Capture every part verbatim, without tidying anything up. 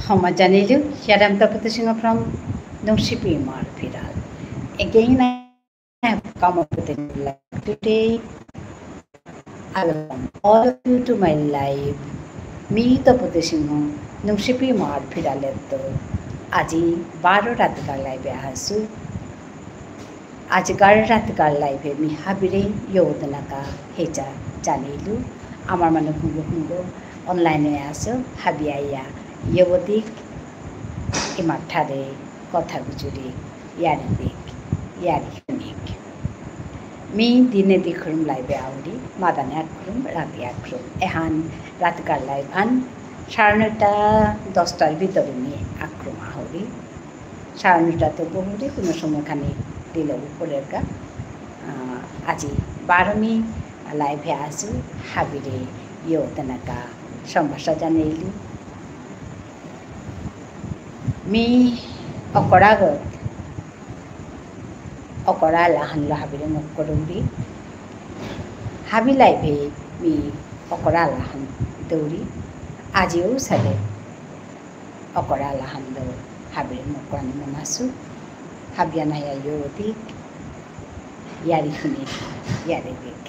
হমা জানিলু, here I am Tapati Singha from Nungshipi Imar Phiral. Again, I have come up with a new live today. I welcome all of you to my live. মি তপতি সিংহ, নুংশিপি ইমার ফিরালেত্ত। আজি বারো রাতিকার live এ আহাসু। আজিকার রাতিকার live এ মি হাবিরে য়ৌ দেনাকা হেজা জানিলু। আমার মানে কুঙ্গ কুঙ্গ online এ আসো, হাবি আইয়া য়ৌ দিক, ইমার ঠারে কথা গুজুরি, য়ারি দিক, য়ারি হুনিক। মি দিনে দিখরুম live এ আউরি, মাদানে আকরুম, রাতি আকরুম। এহান রাতিকার live হান সাড়ে নয়টা, দশটার ভিতরে মি আকরুম আহুরি। সাড়ে নয়টাতে বহুরি কোনো সময় খানি দিলে উপরের গা। আহ, আজি বারো মি live এ আসু, হাবিরে য়ৌ দেনাকা সম্ভাষা জানাইলু। মি অকরাগত, অকরা লাহানলো হাবিরে মক্করুরি। হাবি live এ মি অকরা লাহান দৌরি। আজিও সাদে অকরা লাহানলো হাবিরে মক্করানি মনাসু। হাবিয়ানা য়া য়ৌ দিক, য়ারি হুনিক, য়ারি দিক।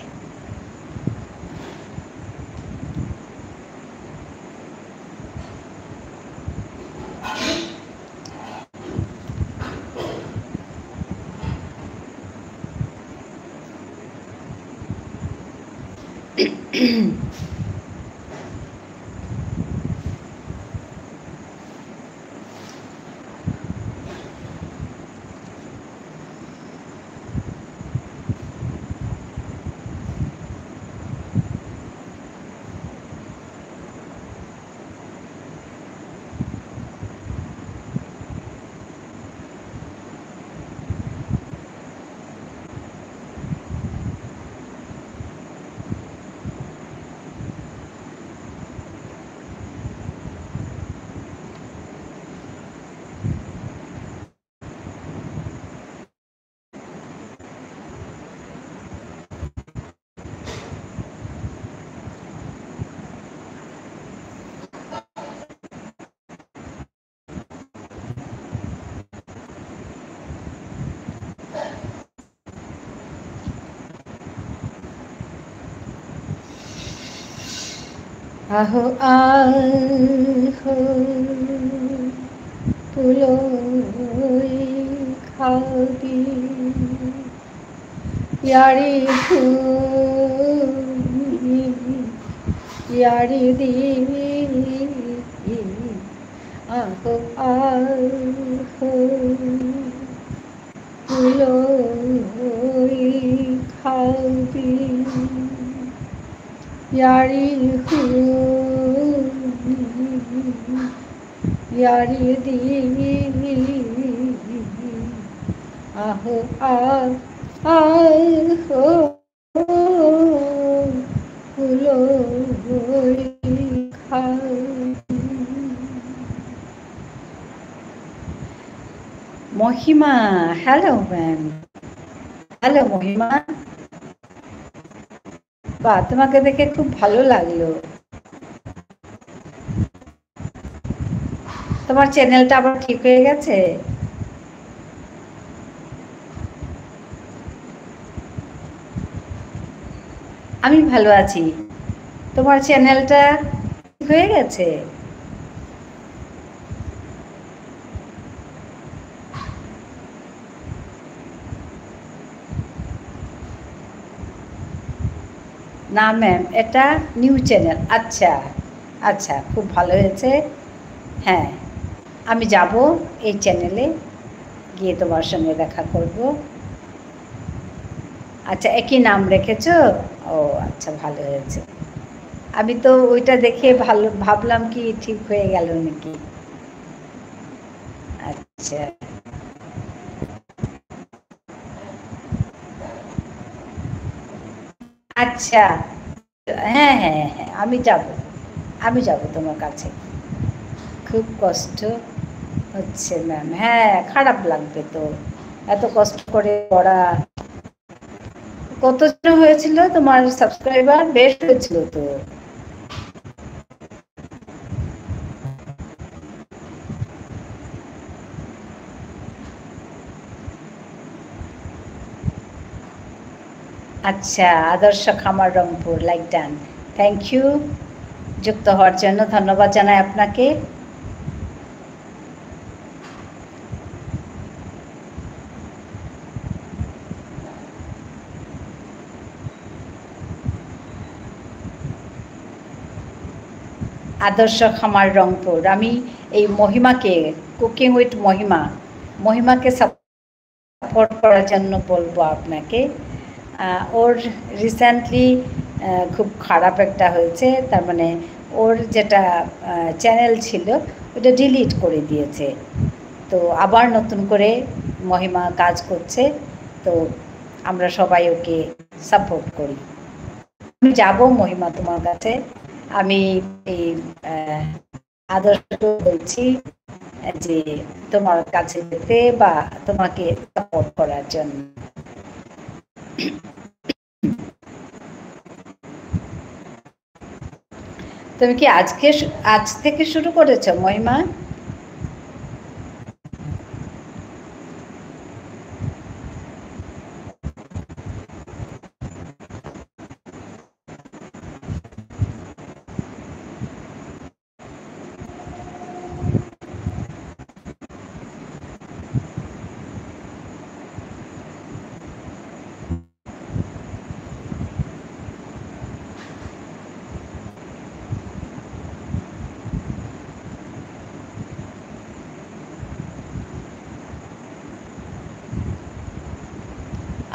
আহো, আহো, পুলই খাবি। য়ারি হুনি, য়ারি দি। আহো, আহো, পুলই খাবি। য়ারি হুনি, য়ারি দি। আহো, আ-, আহো। মহিমা, hello ma'am. Hello মহিমা। বাহ, তোমাকে দেখে খুব ভালো লাগলো। তোমার channelটা আবার ঠিক হয়ে গেছে? আমি ভালো আছি। তোমার channelটা ঠিক হয়ে গেছে? না ma'am, এটা new channel। আচ্ছা, আচ্ছা, খুব ভালো হয়েছে। হ্যাঁ, আমি যাব এই channelএ, গিয়ে তোমার সঙ্গে দেখা করব। আচ্ছা, একই নাম রেখেছো? ও আচ্ছা, ভালো হয়েছে। আমি তো ওইটা দেখে ভালো, ভাবলাম কি ঠিক হয়ে গেল নাকি। আচ্ছা। আচ্ছা, হ্যাঁ, হ্যাঁ, হ্যাঁ, আমি যাব, আমি যাব তোমার কাছে। খুব কষ্ট হচ্ছে ma'am। হ্যাঁ, খারাপ লাগবে তো, এত কষ্ট করে পড়া। কতজন হয়েছিল তোমার subscriber? বেশ হয়েছিল তো। আচ্ছা, আদর্শ খামার Rangpur, like done। Thank you। যুক্ত হওয়ার জন্য ধন্যবাদ জানাই আপনাকে। আদর্শ খামার রংপুর, আমি এই মহিমাকে, Cooking with মহিমা, মহিমাকে support করার জন্য বলবো আপনাকে। আহ, ওর recently, আহ, খুব খারাপ একটা হয়েছে, তার মানে ওর যেটা, আহ, channel ছিল, ওটা delete করে দিয়েছে। তো আবার নতুন করে মহিমা কাজ করছে, তো আমরা সবাই ওকে support করি। আমি যাব মহিমা তোমার কাছে, আমি এই, আহ, আদর্শকে বলছি যে তোমার কাছে যেতে বা তোমাকে support করার জন্য। তুমি কি আজকে শু-, আজ থেকে শুরু করেছো, মহিমা?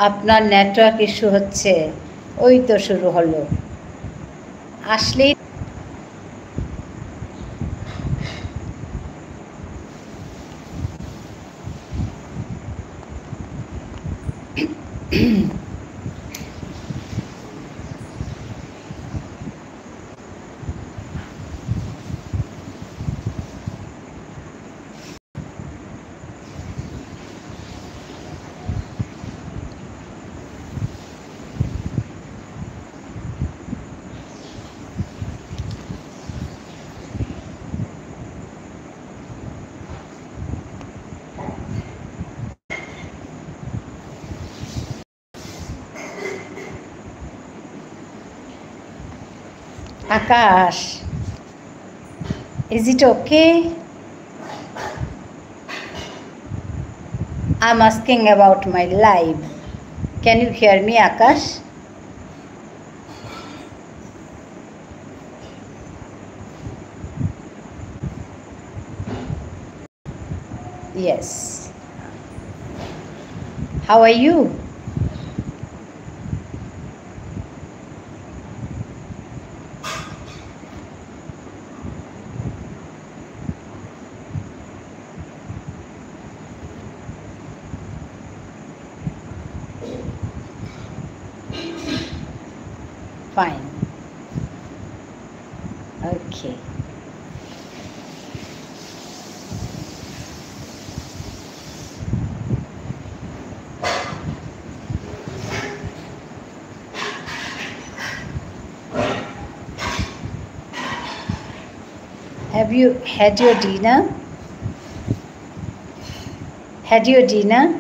আপনার network issue হচ্ছে, ওই তো শুরু হলো। আসলেই Akash, is it okay? I'm asking about my live. Can you hear me, Akash? Yes. How are you? Fine. Okay. Have you had your dinner? Had your dinner?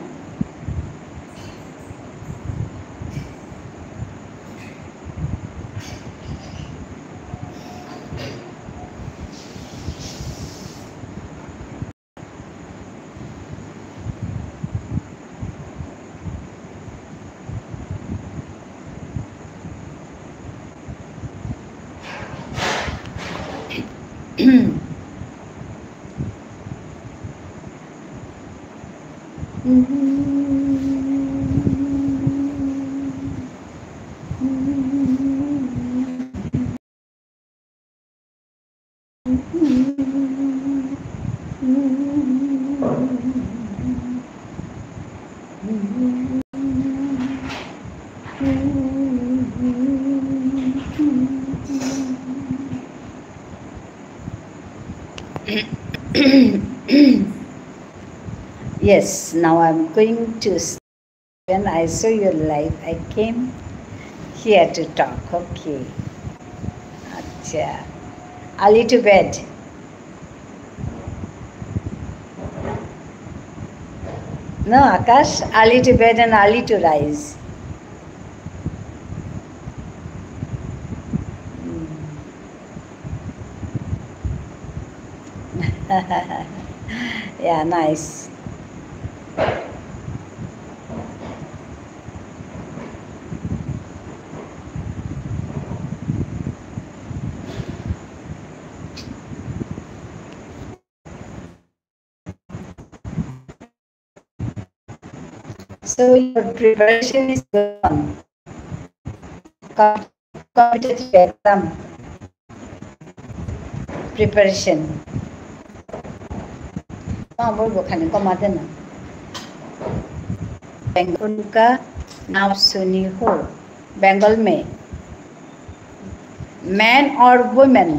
Yes, now I'm going to s-, when I saw your live, I came here to talk. Okay. আচ্ছা। Early to bed. No, Akash, early to bed and early to rise. Hmm. Yeah, nice. So your preparation is going on. Com-, competitive exam preparation. हाँ, बोल, वो खाने को मत देना। बेंगल का नाम सुनी हो, बेंगल में। Man or woman?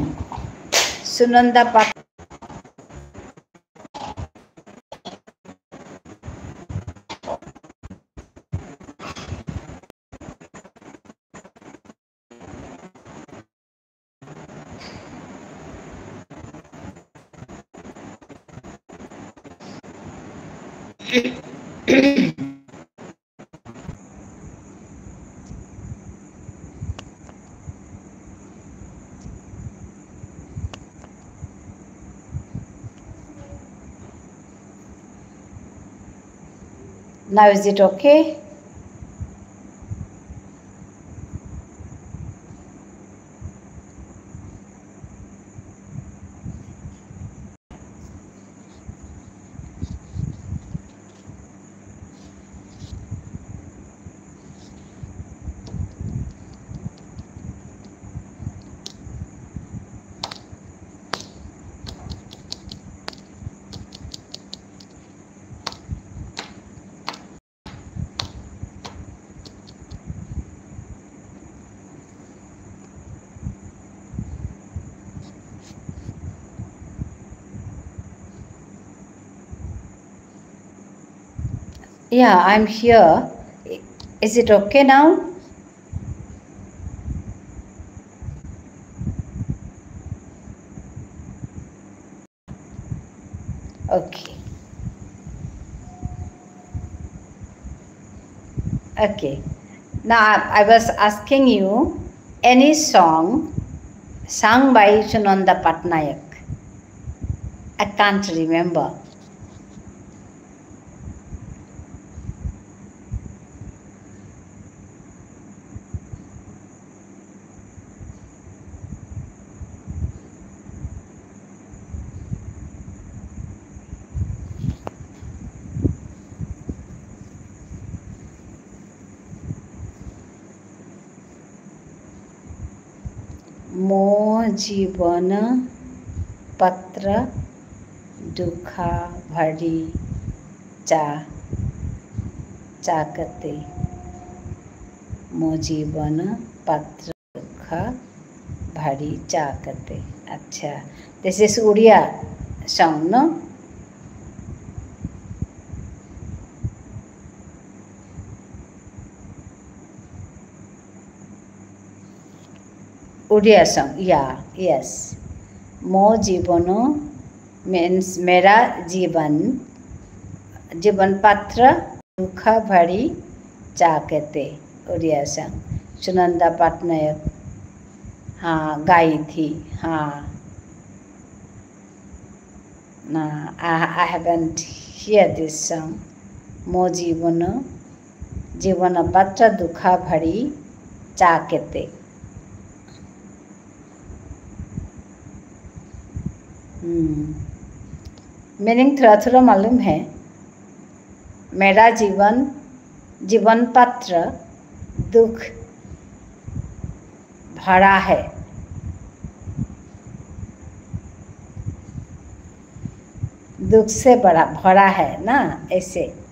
Sunanda Patil. Now is it okay? Yeah, I'm here. I-, is it okay now? Okay. Okay. Now, I, I was asking you any song sung by Sunanda Patnaik. I can't remember. ମୋ ଜୀବନ ପତ୍ର ଦୁଃଖ ଭରି ଚା-, ଚାକତେ। ମୋ ଜୀବନ ପତ୍ର ଦୁଃଖ ଭରି ଚାକତେ। ଆଚ୍ଛା, this is Odia song, no? Odia song, yeah, yes. মো জীবন means मेरा जीवन, जीवन पत्र दुख भरी चाकेते, उड़िया song, सुनंदा पटनायक, हाँ, गाई थी, हाँ। ना, I, I haven't hear this song। मो जीवन, जीवन पत्र दुख भरी चाकेते। हम्म। Meaning थोड़ा थोड़ा मालूम है। मेरा जीवन, जीवन पत्र दुख भरा है। दुख से भरा, भरा है ना, ऐसे।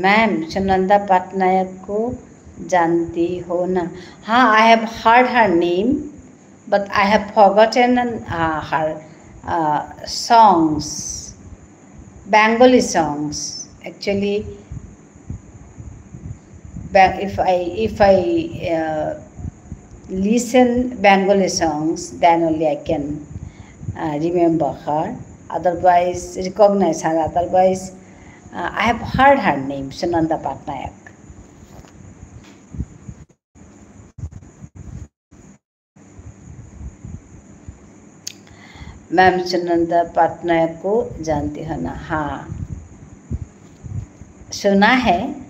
Ma'am, सुनंदा पटनायक को जानती हो ना? हाँ, I have heard her name, but I have forgotten, uh, her, uh, songs, Bengali songs. Actually, Ba-, if I, if I, uh, listen Bengali songs, then only I can, uh, remember her. Otherwise, recognize her. Otherwise, uh, I have heard her name, Sunanda Patnaik. Ma'am, Sunanda पटनायक को जानती हो ना? हाँ, सुना है।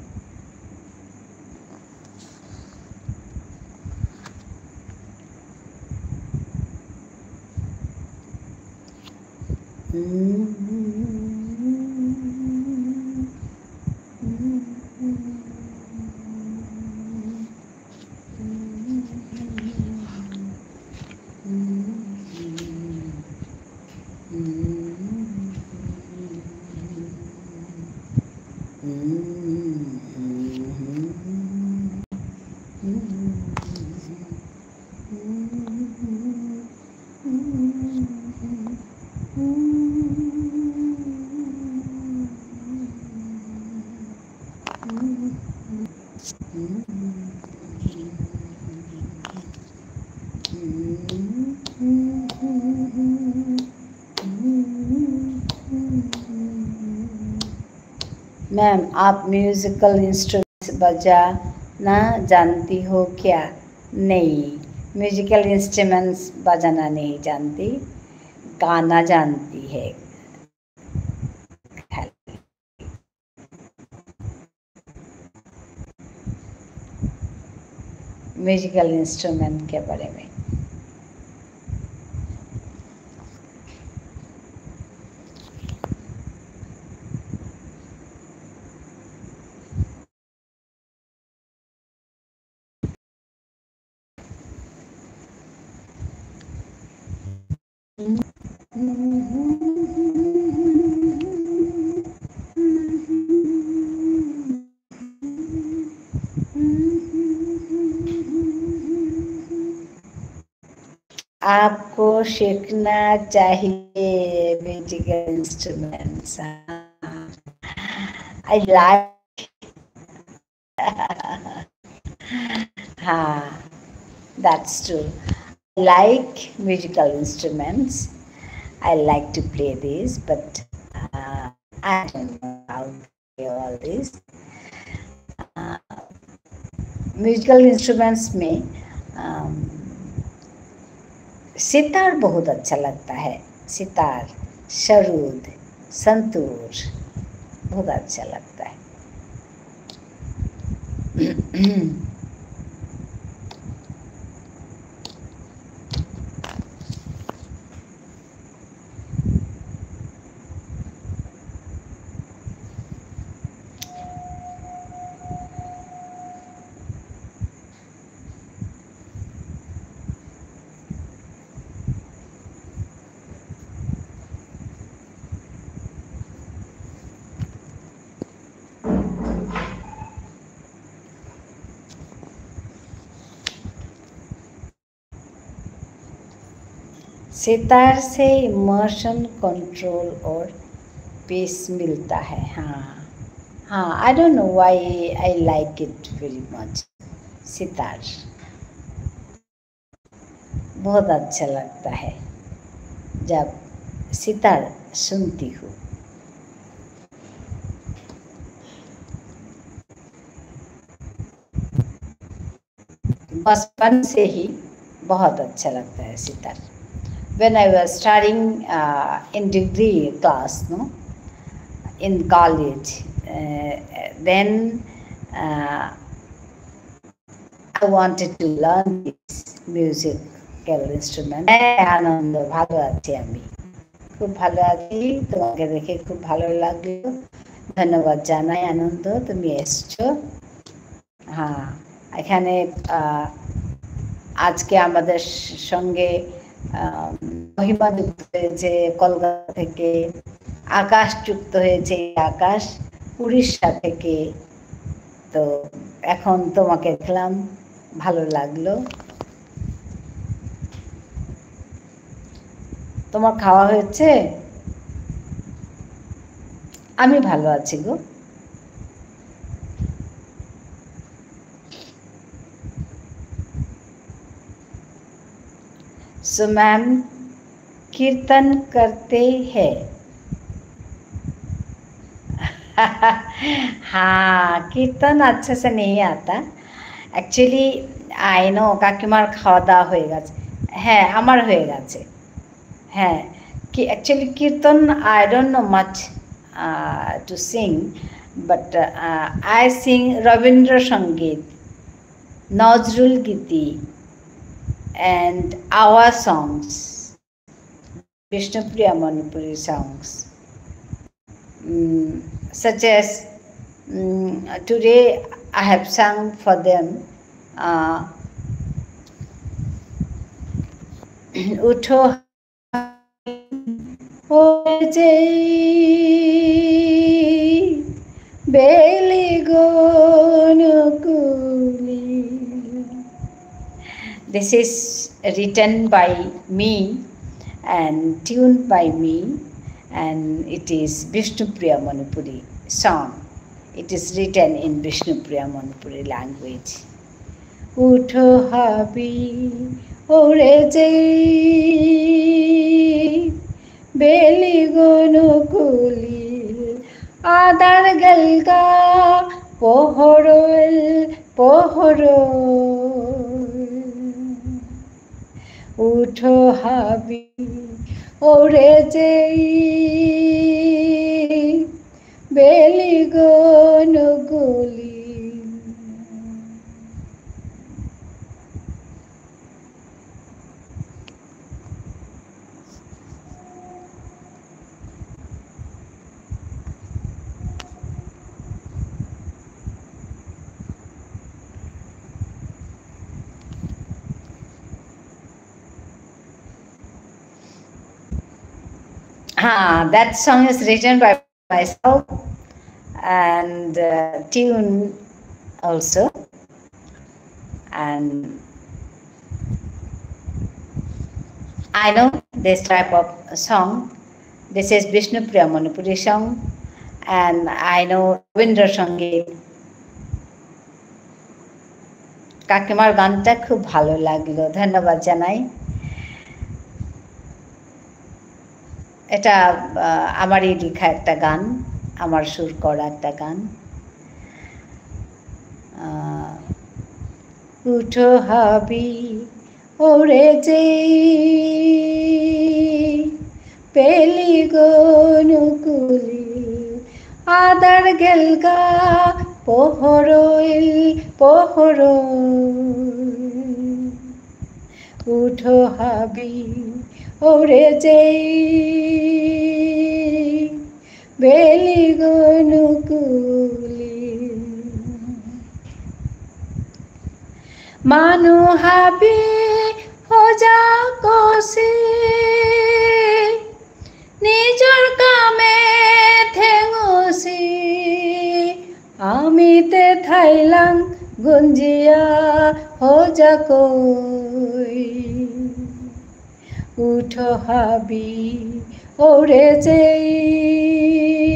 Ma'am, आप musical instruments बजाना जानती हो क्या? नहीं, musical instruments बजाना नहीं जानती, गाना जानती है। Musical instrument के बारे में। आपको सीखना चाहिए musical instruments। हाँ। I like हाँ, that's true। I like musical instruments। I like to play these, but, uh, I don't know how to play all these। Uh, musical instruments में, um, सितार बहुत अच्छा लगता है, सितार, सरूद, संतूर, बहुत अच्छा लगता है। सितार से emotion control और पीस मिलता है। हाँ, हाँ, I don't know why I like it very much. Sitar बहुत अच्छा लगता है जब सितार सुनती हूँ। बचपन से ही बहुत अच्छा लगता है sitar. When I was studying, uh, in degree class, no, in college, uh, then, uh, I wanted to learn this musical instrument. হ্যাঁ, আনন্দ, ভালো আছি আমি। খুব ভালো আছি, তোমাকে দেখে খুব ভালো লাগলো। ধন্যবাদ জানাই আনন্দ, তুমি এসছো। হ্যাঁ, এখানে, আহ, আজকে আমাদের স-, সঙ্গে, আহ, মহিমা যুক্ত হয়েছে কলকাতা থেকে, আকাশ যুক্ত হয়েছে, আকাশ উড়িষ্যা থেকে। তো এখন তোমাকে দেখলাম, ভালো লাগলো। তোমার খাওয়া হয়েছে? আমি ভালো আছি গো। So, ma'am, कीर्तन करते हैं? हाँ, कीर्तन अच्छे से नहीं आता। Actually, I know, কাকিমার খাওয়া দাওয়া হয়ে গেছে। হ্যাঁ, আমার হয়ে গেছে। হ্যাঁ, কি, actually, কীর্তন, I don't know much, uh, to sing, but, uh, I sing Rabindrasangeet, নজরুল গীতি, and our songs, Bishnupriya Manipuri songs. Mm, such as, mm, today I have sung for them, uh, উঠো ওরে যেই বেলি গনুকুলি। This is written by me and tuned by me, and it is Bishnupriya Manipuri song. It is written in Bishnupriya Manipuri language. উঠো হাবি ওরে যেই বেলি গনুকুলি, আধার গেলগা পহরল পহরল। উঠো হাবি ওরে যেই বেলি গনুকুলি। Ah, that song is written by myself and, uh, tune also. And I know this type of song. This is Bishnupriya Manipuri song. And I know Rabindrasangeet. কাকিমার গানটা খুব ভালো লাগলো, ধন্যবাদ জানাই। এটা, আহ, আমারই লেখা একটা গান, আমার সুর করা একটা গান। আহ, উঠো হাবি ওরে যেই বেলি গনুকুলি, আধার গেলগা পহরইল পহরইল। উঠো হাবি ওরে যেই বেলি গনুকুলি। মানু হাবি হজা কসি, নিজর কামে থেঙুসি, আমি তে থাইলাং গুঞ্জিয়া হজা কই। উঠো হাবি ওরে যেই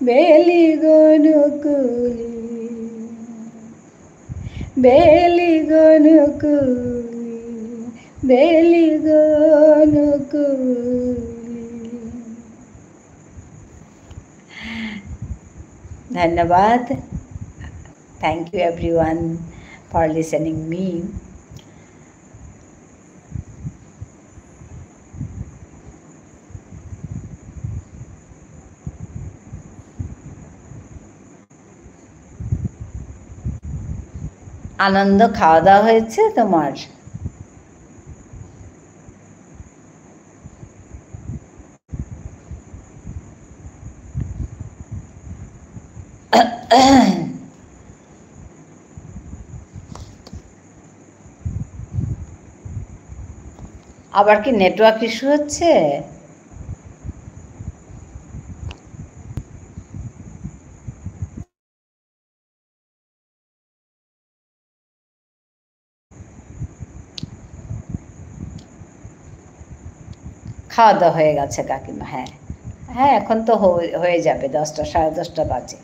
বেলি গো নকুলি, বেলি গো নকুলি, বেলি গো নকুলি। ধন্যবাদ। Thank you everyone for listening me. আনন্দ, খাওয়া দাওয়া হয়েছে তোমার? আবার কি network issue হচ্ছে? খাওয়া দাওয়া হয়ে গেছে কাকিমা, হ্যাঁ। হ্যাঁ, এখন তো হয়ে, হয়ে যাবে, দশটা, সাড়ে দশটা বাজে।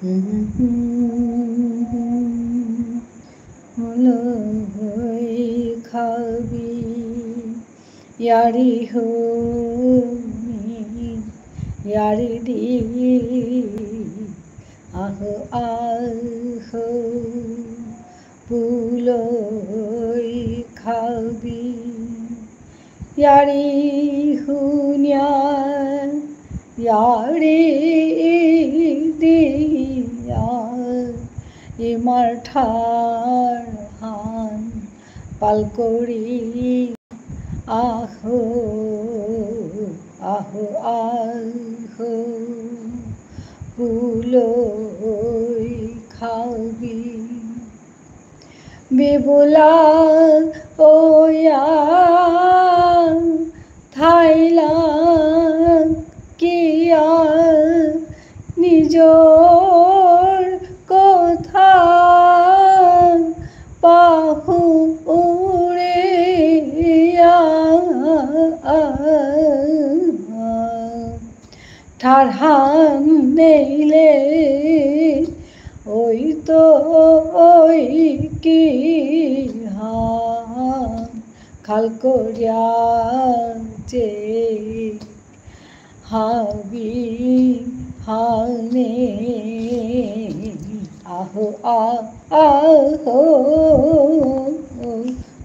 হুম। মুলই খাবি, য়ারি হুনি, য়ারি দি, আহ, আহ। পুলই খাবি। য়ারি হুনিয়া, য়ারি দিয়া, ইমার ঠারহান পালকরি আহো, আহো, আহো, পুলই খাবি। বিবুলা ওয়া থাইলা কিয়া নিজর কথা পাহুরিয়া। ঠারহান নেইলে ওই তো ওই কি হান খাল করিয়া যে হাবি হানে আহো আ-, আহো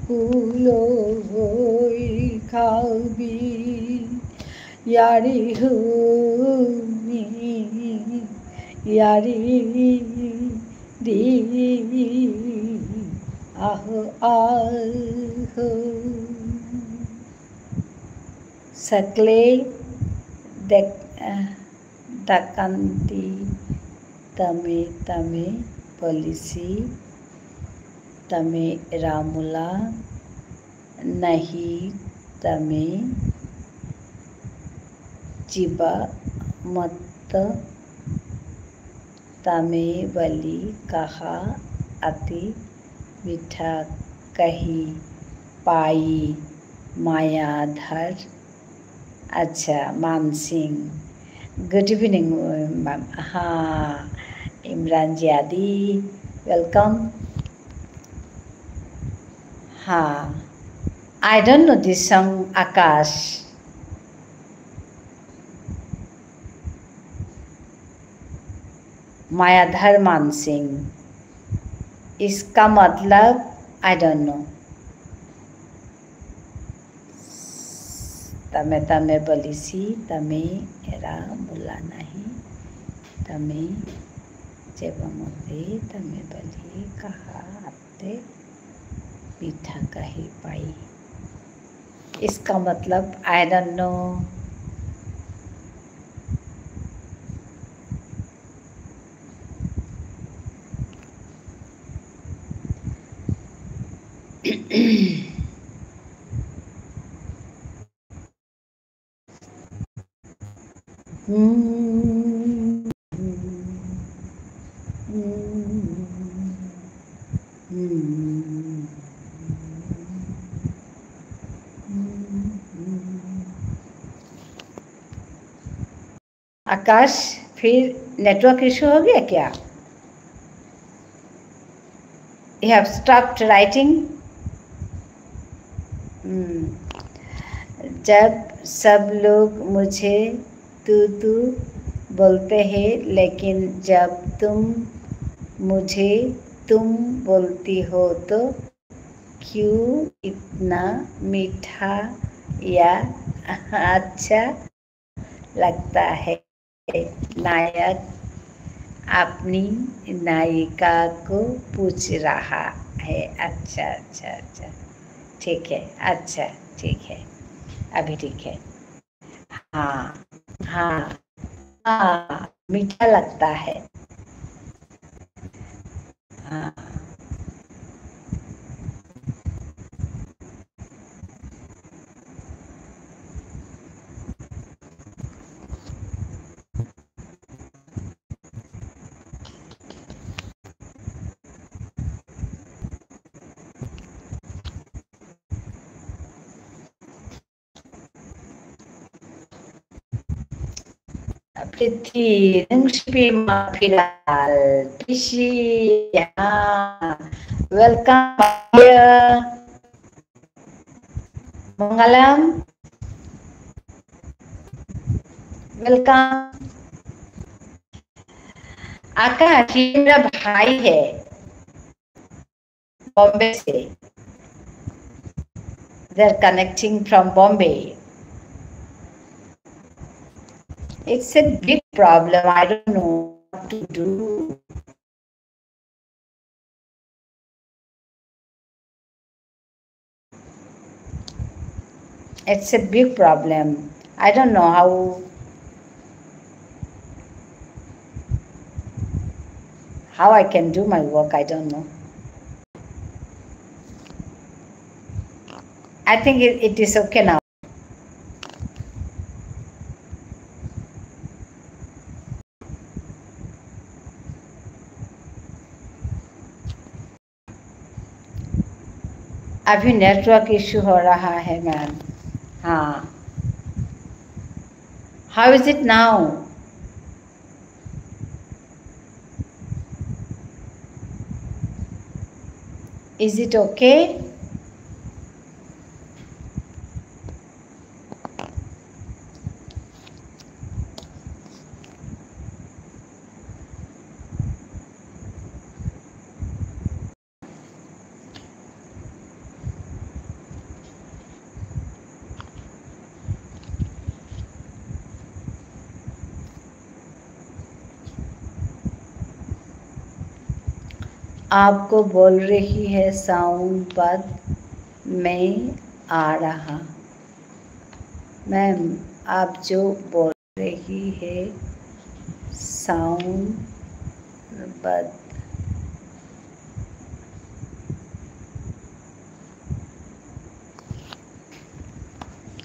কুলই খাবি। য়ারি হুনি, য়ারি দি, আহো, আহো। সকলে দেখ-, আহ, ডাকান্তি তমে তমে বলিসি, তমে এরা মুলা নাহি তমে জিবা মত তমে বলি কাহা অতি মিঠা কহি পাই মায়াধর। আচ্ছা, মানসিং। Good evening, ma'am. হ্যাঁ, ইমরান জিয়াদি, welcome. হ্যাঁ, I don't know this song, আকাশ। মায়াধর মানসিং। इसका मतलब, I don't know. তমে তমে বলিসি, তমে এরা মুলা নাহি, তমে যেবা মতে, তমে বলি কাহা আতে মিঠা কহি পাই। इसका मतलब, I don't know. आकाश, फिर नेटवर्क इशू हो गया क्या? You have stopped writing? हम्म। जब सब लोग मुझे तू तू बोलते हैं, लेकिन जब तुम मुझे तुम बोलती हो, तो क्यों इतना मीठा या अच्छा लगता है। नायक अपनी नायिका को पूछ रहा है। अच्छा, अच्छा, अच्छा, ठीक है, अच्छा, ठीक है, अभी ठीक है। हाँ, हाँ, हाँ, मीठा लगता है। हाँ। प्रीति, नुংसिपि मा फिराल, पिसि, हाँ। Welcome, मंगलम। Welcome। आकाश, ये मेरा भाई है। बॉम्बे से। They're connecting from Bombay. It's a big problem. I don't know what to do. It's a big problem. I don't know how, how I can do my work. I don't know. I think it, it is okay now. अभी network issue हो रहा है, मैम। हाँ। How is it now? Is it okay? आपको बोल रही है sound, but मैं आ रहा। मैम, आप जो बोल रही है, साउंड बंद।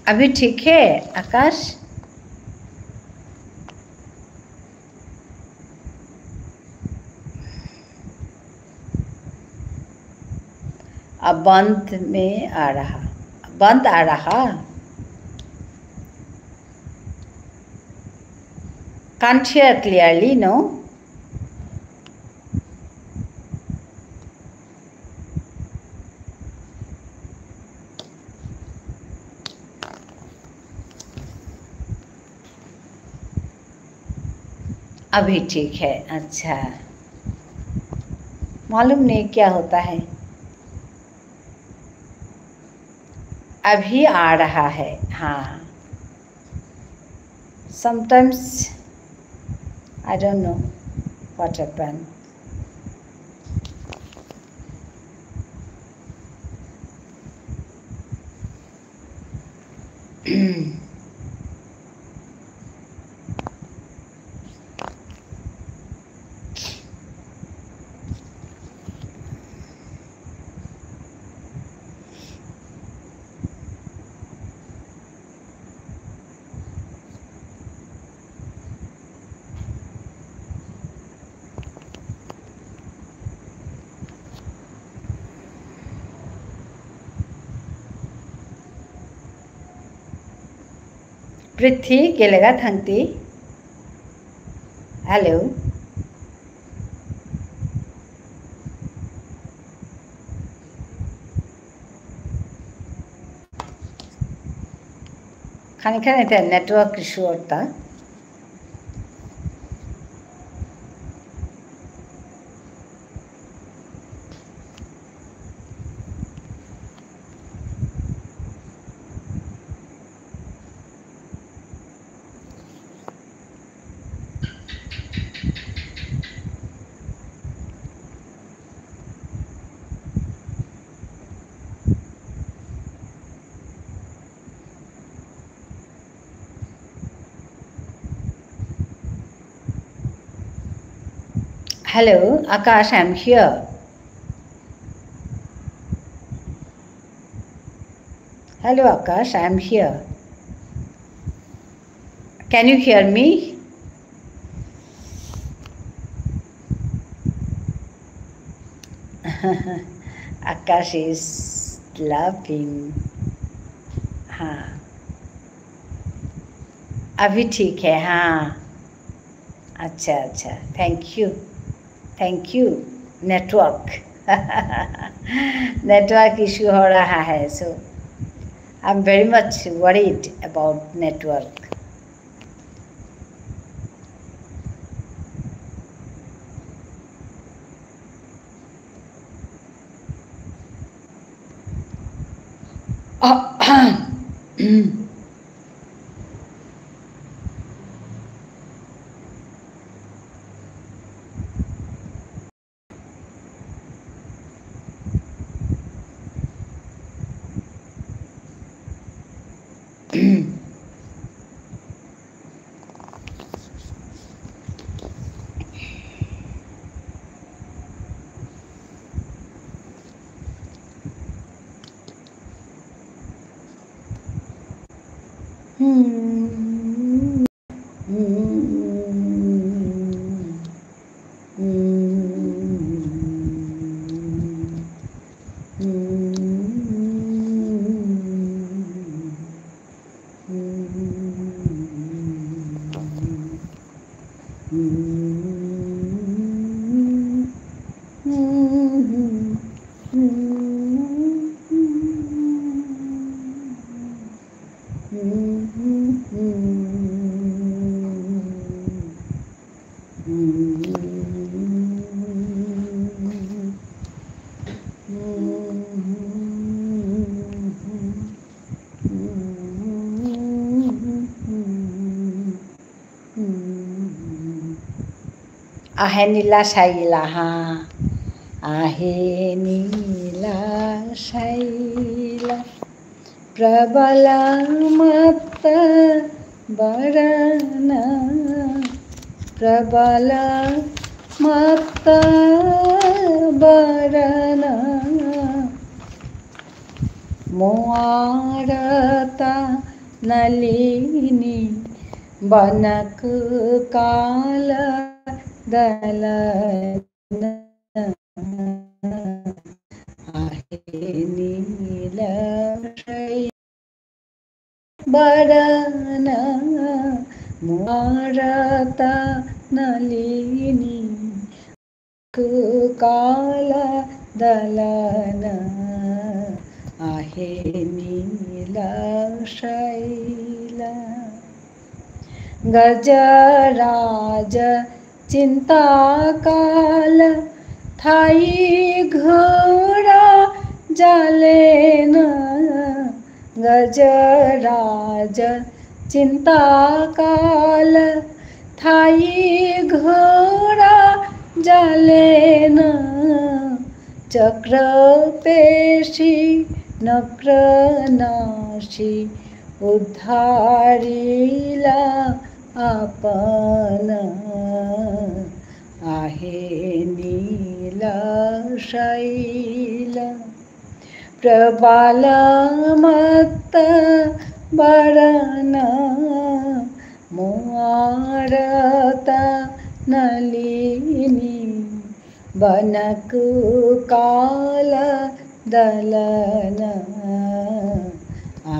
अभी ठीक है, आकाश? अब बंद में आ रहा, बंद आ रहा। Can't hear clearly, no? अभी ठीक है, अच्छा। मालूम नहीं क्या होता है। अभी आ रहा है, हाँ। Sometimes, I don't know what happened. Prithvi গেলেগা থাংতি। Hello। খানি খানি তে network issue অরতা। Hello, Akash, I'm here. Hello, Akash, I'm here. Can you hear me? Akash is laughing. हाँ, अभी ठीक है, हाँ। अच्छा, अच्छा, thank you, thank you। Network, network issue हो रहा है, so I'm very much worried about network। আহে নীলা চাইলা হা, আহে নীলা চাইলা, প্রবলা মাত্তা বরনা, প্রবলা মাত্তা বরনা। মোয়ারতা নলিনী বনক কালা দলনা। আহে নীল শৈ বরনা মোয়ারতা নলিনী কালা দলনা। আহে নীল শৈলা। গজরাজ চিন্তা কাল থাই ঘোড়া জালেনা। গজরাজ চিন্তা কাল থাই ঘোড়া জালেনা। চক্র পেশি নক্র নাশি উদ্ধারিলা আপনা। আহে নীল শৈলা। প্রবলা মাত্তা বরনা মোয়ারতা নলিনী বনক কালা দলনা।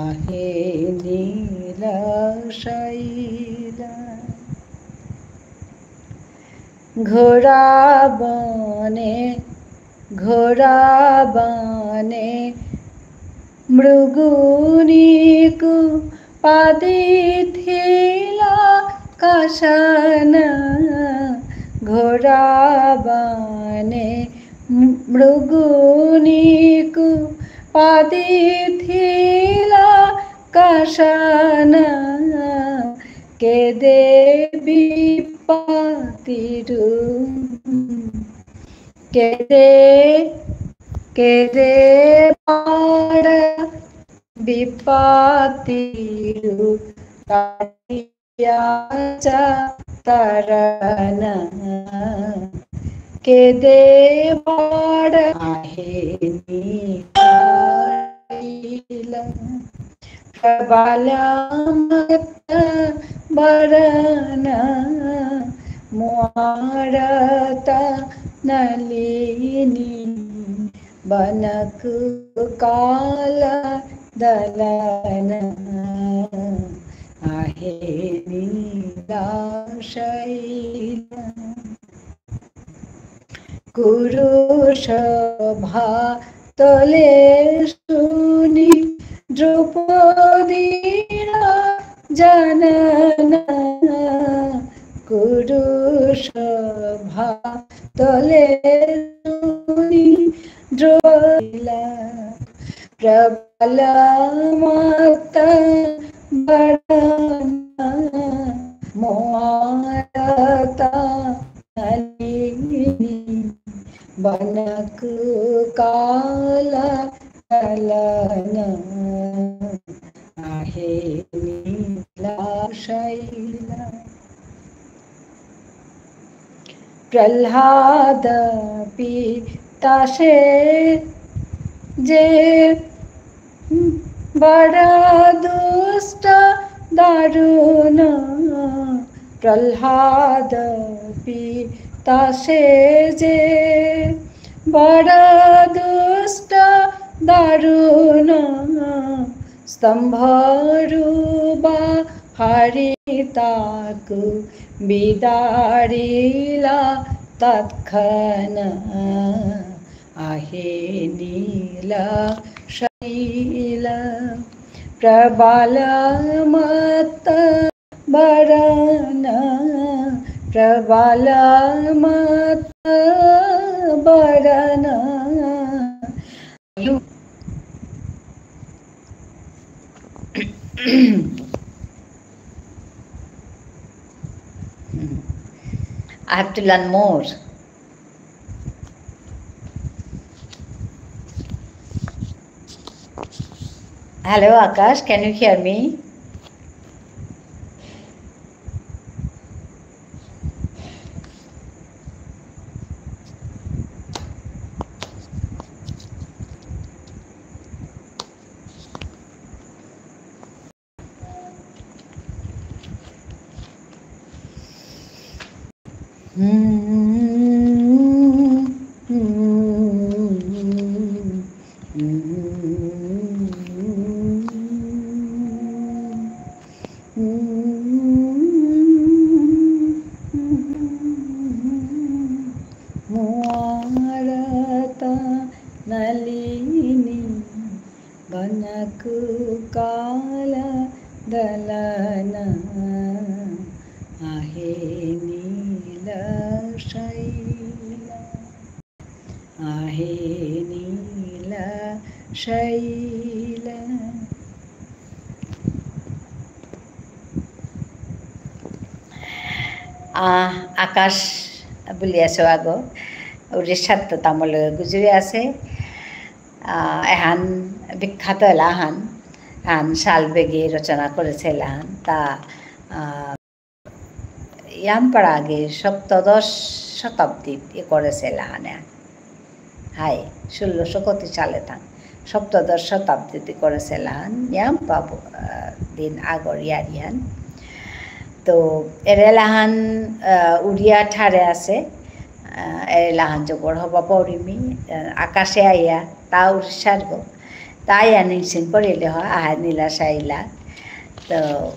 আহে নীল শৈলা। ঘোরা বনে, ঘোরা বনে, মৃগুনিকু পাদিথিলা কাশানা। ঘোরা বনে, মৃগুনিকু পাদিথিলা কাশানা। কেদে বিপাতিরু, কেদে, কেদে বাড়া বিপাতিরু, কাটিয়া চা তারানা। কেদে বাড়া আহেনি কাইলা। প্রবালা মাতা বারানা, মুয়ারাতা নালিনী, বনক কালা দলনা, আহে নীলা শৈলা। কুরুসভা তলে শুনি দ্রৌপদীরা জানানা। কুরুসভা তলে শুনি দ্রৌপদীরা প্রবালা মাতা বারানা, মুয়ারাতা নালিনী, বনক কালা দলনা, আহে নীলা শৈলা। প্রহ্লাদ পিতাসে যে বড় দুষ্ট দারুণ, প্রহ্লাদ পিতাসে যে বড় দুষ্ট দারুণ, স্তম্ভরূপা হারি তাকু বিদারিলা তৎক্ষণ। আহে নীলা শৈলা প্রবালা মাতা বারানা, প্রবালা মাতা বারানা। I have to learn more. Hello, Akash, can you hear me? মুয়ারাতা নালিনী বনক কালা দলনা, আহে নীলা শৈলা, আহে নীলা শৈলা। আহ, আকাশ বুলিয়া সৌ আগো, উড়িষ্যাত তো তামুল গুজরি আছে। আহ, এহান বিখ্যাত এলাহান, এহান শাল বেগে রচনা করেছে এলাহান। তা, আহ, ইয়াম পারা আগে সপ্তদশ শতাব্দীত এ করেছে এলাহানে। হাই, ষোলোশো কত সালে থান। সপ্তদশ শতাব্দীত এ করেছে এলাহান। ইয়াম পাবো, আহ, দিন আগর ইয়ারিহান। তো, এর এলাহান, আহ, উড়িয়া ঠারে আছে। আহ, এর এলাহান জবর হবা পড়িমি, আহ, আকাশে আইয়া, তা উড়িষ্যার গো। তা আইয়া নিংসিং করিলে হ, আহা নীলা শৈলা। তো,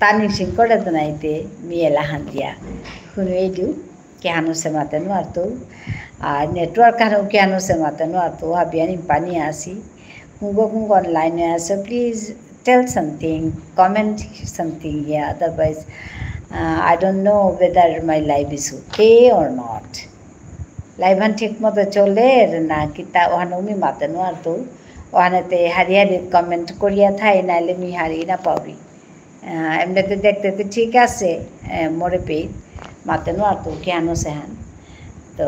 তানি সিংকরে তো নাইতে, মি এলাহান দিয়া। হুনুয়ে দিউ, কিহানো সে মাতে নুয়ারতু। আর network হানো কিহানো সে মাতে নুয়ারতু, হাবিয়ানি পানি আসি। কুঙ্গ কুঙ্গ online এ আসে, please tell something, comment something here. Otherwise, uh, I don't know whether my live is okay or not. Live হান ঠিক মতো চলের না কিতা, ওহানো মি মাতে নুয়ারতু। ওহানেতে হারি হারি comment করিয়া থাই, নাইলে মি হারি না পাবি। আহ, এমনিতে দেখতে তো ঠিক আছে, আহ, মোরে পেয়ে মাতে নুয়ারতু কিহানো সে হান। তো,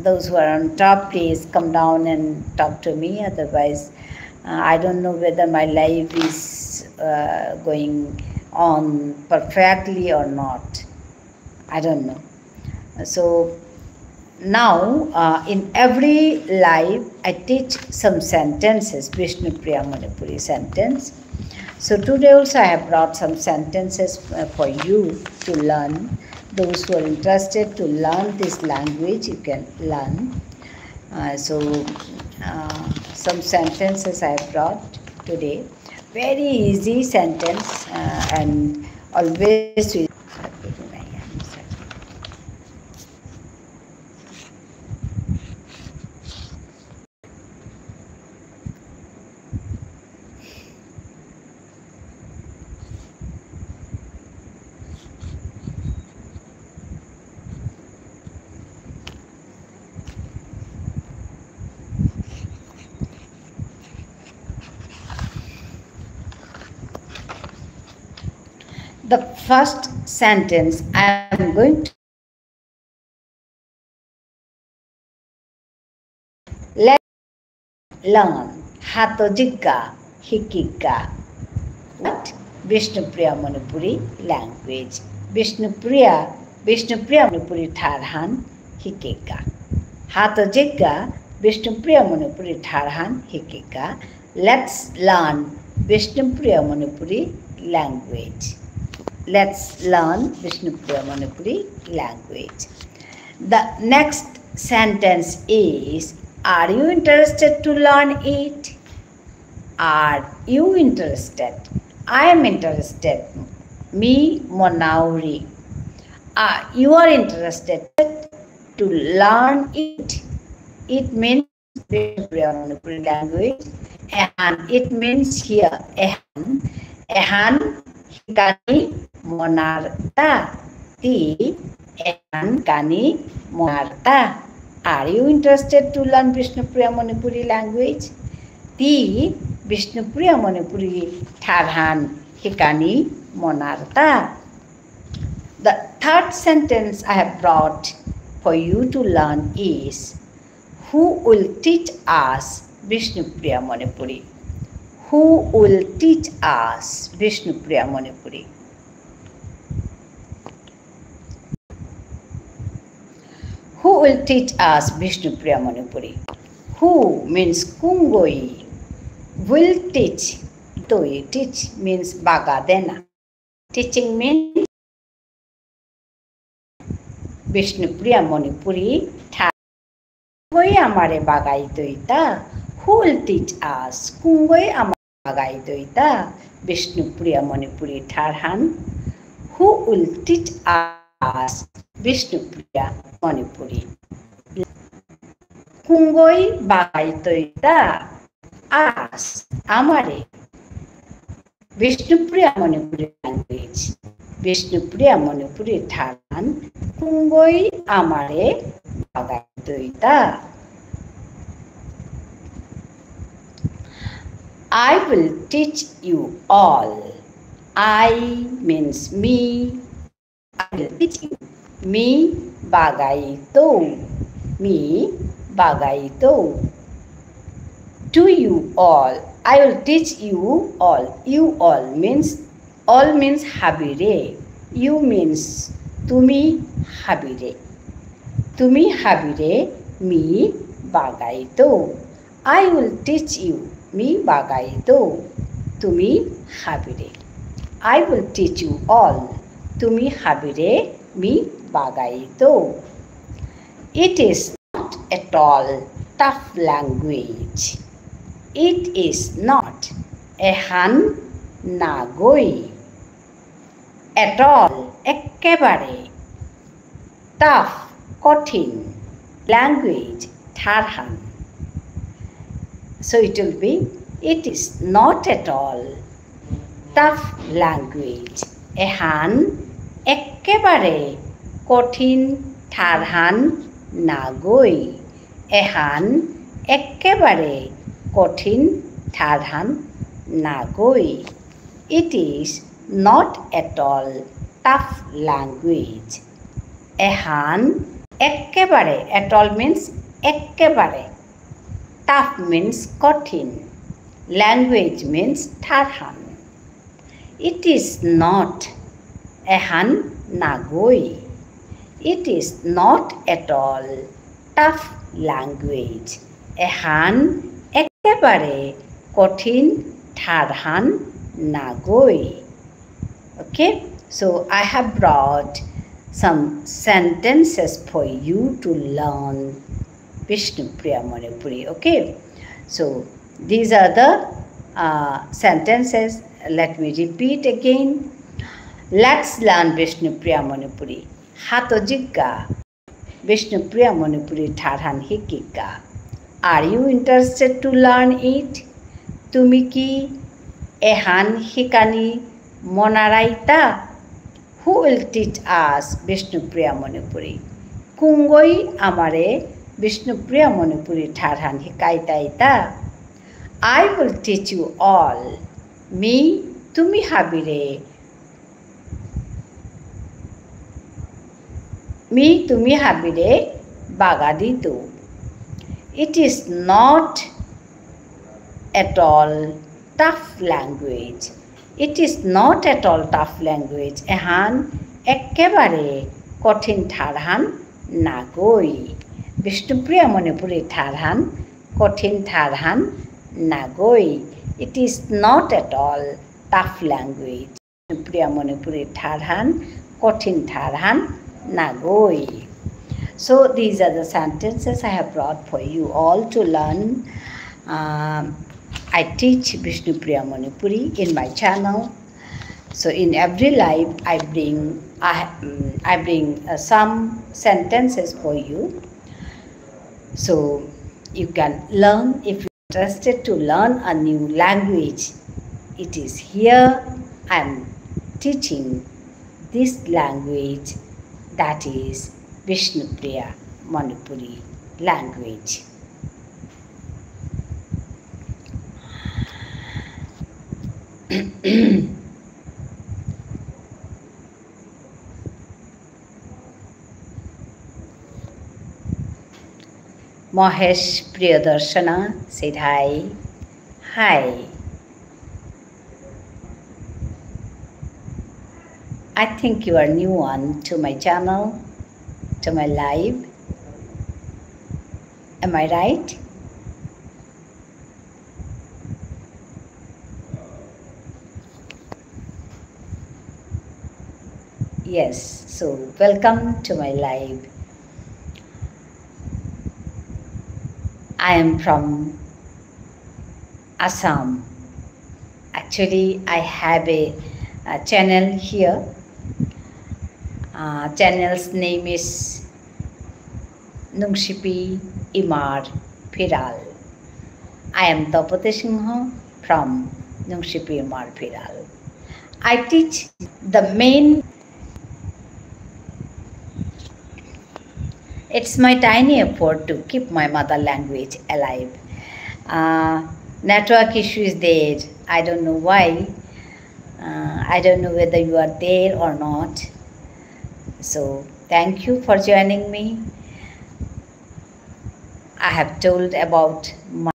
those who are on top, please come down and talk to me. Otherwise, uh, I don't know whether my live is, uh, going on perfectly or not. I don't know. So now, uh, in every live, I teach some sentences, Bishnupriya Manipuri sentence. So today also I have brought some sentences, uh, for you to learn. Those who are interested to learn this language, you can learn. Uh, so, uh, some sentences I have brought today. Very easy sentence, uh, and always we The first sentence I am going to Let's learn. হাতো জিগা, হিকিগা. What? Bishnupriya Manipuri language. Bishnupriya, Bishnupriya Manipuri ঠারহান হিকিগা. হাতো জিগা, Bishnupriya Manipuri ঠারহান হিকিগা. Let's learn Bishnupriya Manipuri language. Let's learn Bishnupriya Manipuri language. The next sentence is, are you interested to learn it? Are you interested? I am interested. Me মনাউরি. Uh, you are interested to learn it. It means Bishnupriya Manipuri language. Ehan, it means here. এহান, এহান হিকানি মনারতা. তি, এহান কানি মনারতা. Are you interested to learn Bishnupriya Manipuri language? তি Bishnupriya Manipuri ঠারহান হিকানি মনারতা. The third sentence I have brought for you to learn is, who will teach us Bishnupriya Manipuri? Who will teach us Bishnupriya Manipuri? Who will teach us Bishnupriya Manipuri? Who means কুঙগই, will teach, দই, teach means বাগা দেনা. Teaching means Bishnupriya Manipuri ঠার কুঙগই আমারে বাগাই দইতা, who will teach us, কুঙগই আমারে বাগাই দইতা Bishnupriya Manipuri ঠারহান, who will teach us Bishnupriya Manipuri. কুঙগই বাগাই দইতা us, আমারে. Bishnupriya Manipuri language. Bishnupriya Manipuri ঠারহান কুঙগই আমারে বাগাই দইতা. I will teach you all. I means me. I will teach you. Me বাগাইতৌ. মি বাগাইতৌ. To you all. I will teach you all. You all means, all means হাবিরে. You means তুমি হাবিরে. তুমি হাবিরে মি বাগাইতৌ. I will teach you. Me বাগাইতৌ. তুমি হাবিরে. I will teach you all. তুমি হাবিরে মি বাগাইতৌ. It is not at all tough language. It is not. এহান নাগই। At all, একেবারে। Tough, কঠিন। Language, ঠারহান। So it will be, it is not at all tough language. এহান একেবারে কঠিন ঠারহান নাগই। এহান একেবারে কঠিন ঠারহান নাগই। It is not at all tough language. এহান একেবারে, at all means একেবারে। Tough means কঠিন। Language means ঠারহান। It is not, এহান নাগই। It is not at all tough language. এহান একেবারে কঠিন ঠারহান নাগই। Okay, so I have brought some sentences for you to learn Bishnupriya Manipuri. Okay, so these are the uh, sentences. Let me repeat again. Let's learn Bishnupriya Manipuri. হাতো জিগা বিষ্ণুপ্রিয়া মণিপুরী ঠারহান হিকিকা। Are you interested to learn it? তুমি কি এহান হিকানি মনারাইতা? Who will teach us Bishnupriya Manipuri? কুঙগই আমারে বিষ্ণুপ্রিয়া মণিপুরী ঠারহান হিকাইতাইতা? I will teach you all. Me তুমি হাবিরে মি তুমি হাবিরে বাগা দিতু। It is not at all tough language. It is not at all tough language. এহান একেবারে কঠিন ঠারহান নাগই। বিষ্ণুপ্রিয়া মণিপুরী ঠারহান কঠিন ঠারহান নাগই। It is not at all tough language. প্রিয়া মণিপুরী ঠারহান কঠিন ঠারহান নাগই। So these are the sentences I have brought for you all to learn. Um, I teach Bishnupriya Manipuri in my channel. So in every live, I bring I, um, I bring uh, some sentences for you. So you can learn if interested to learn a new language, it is here I am teaching this language, that is Bishnupriya Manipuri language. Mahesh প্রিয়দর্শনা said hi. Hi. I think you are new one to my channel, to my live. Am I right? Yes, so welcome to my live. I am from Assam. Actually, I have a, a channel here. Uh, channel's name is Nungshipi Imar Phiral. I am Tapati Singha from Nungshipi Imar Phiral. I teach the main. It's my tiny effort to keep my mother language alive. Uh, network issue is there. I don't know why. Uh, I don't know whether you are there or not. So, thank you for joining me. I have told about my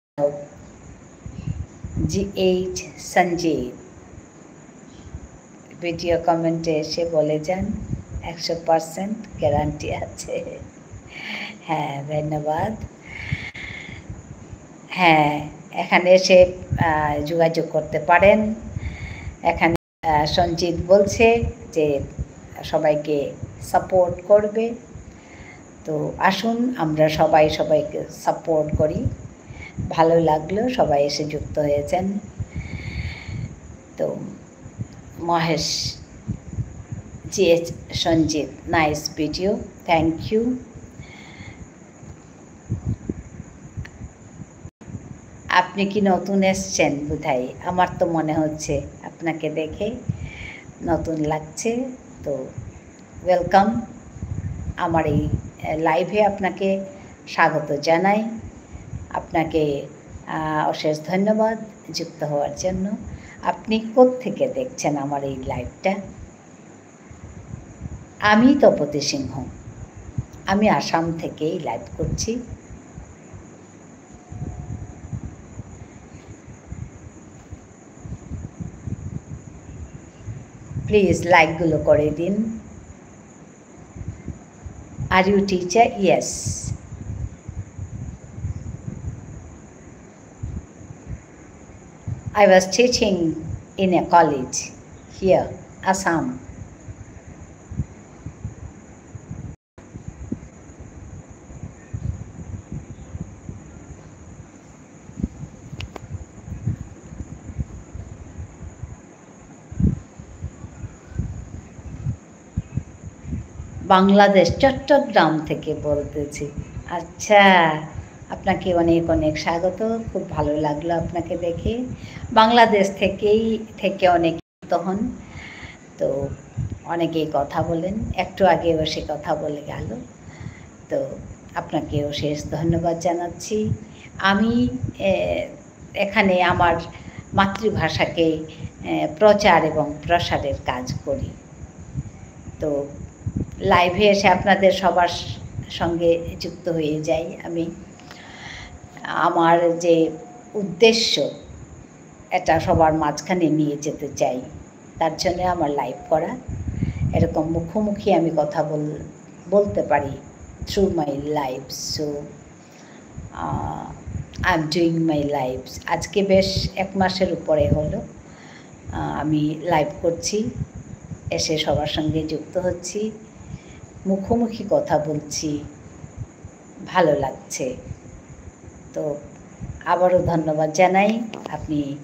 G H Sanjeev. Video কমেন্টে এসে বলে যান, একশো percent guarantee আছে। হ্যাঁ, ধন্যবাদ। হ্যাঁ, এখানে এসে, আহ, যোগাযোগ করতে পারেন। এখানে, আহ, সঞ্জিত বলছে যে সবাইকে সাপোর্ট করবে। তো আসুন, আমরা সবাই সবাইকে সাপোর্ট করি। ভালো লাগলো, সবাই এসে যুক্ত হয়েছেন। তো Mahesh, G H Sanjit, nice video, thank you। আপনি কি নতুন এসছেন বোধহয়? আমার তো মনে হচ্ছে আপনাকে দেখে নতুন লাগছে। তো welcome আমার এই, আহ, live-এ আপনাকে স্বাগত জানাই। আপনাকে, আহ, অশেষ ধন্যবাদ যুক্ত হওয়ার জন্য। আপনি কোত্থেকে দেখছেন আমার এই live-টা? আমি তপতী সিংহ, আমি আসাম থেকেই live করছি। Please like গুলো করে দিন। Are you teacher? Yes. I was teaching in a college here, Assam. Bangladesh, চট্টগ্রাম থেকে বলতেছি। আচ্ছা, আপনাকে অনেক অনেক স্বাগত, খুব ভালো লাগলো আপনাকে দেখে। বাংলাদেশ থেকেই, থেকে অনেক যুক্ত হন। তো অনেকেই কথা বলেন, একটু আগে বসে কথা বলে গেল। তো আপনাকে অশেষ ধন্যবাদ জানাচ্ছি। আমি, এ, এখানে আমার মাতৃভাষাকে, এ, প্রচার এবং প্রসারের কাজ করি। তো live-এ এসে আপনাদের সবার সঙ্গে যুক্ত হয়ে যাই আমি। আমার যে উদ্দেশ্য, এটা সবার মাঝখানে নিয়ে যেতে চাই, তার জন্য আমার live করা। এরকম মুখোমুখি আমি কথা বল-, বলতে পারি through my live। So, ah, I am doing my lives। আজকে বেশ এক মাসের উপরে হলো, আহ, আমি live করছি, এসে সবার সঙ্গে যুক্ত হচ্ছি, মুখোমুখি কথা বলছি, ভালো লাগছে। তো আবারও ধন্যবাদ জানাই, আপনি,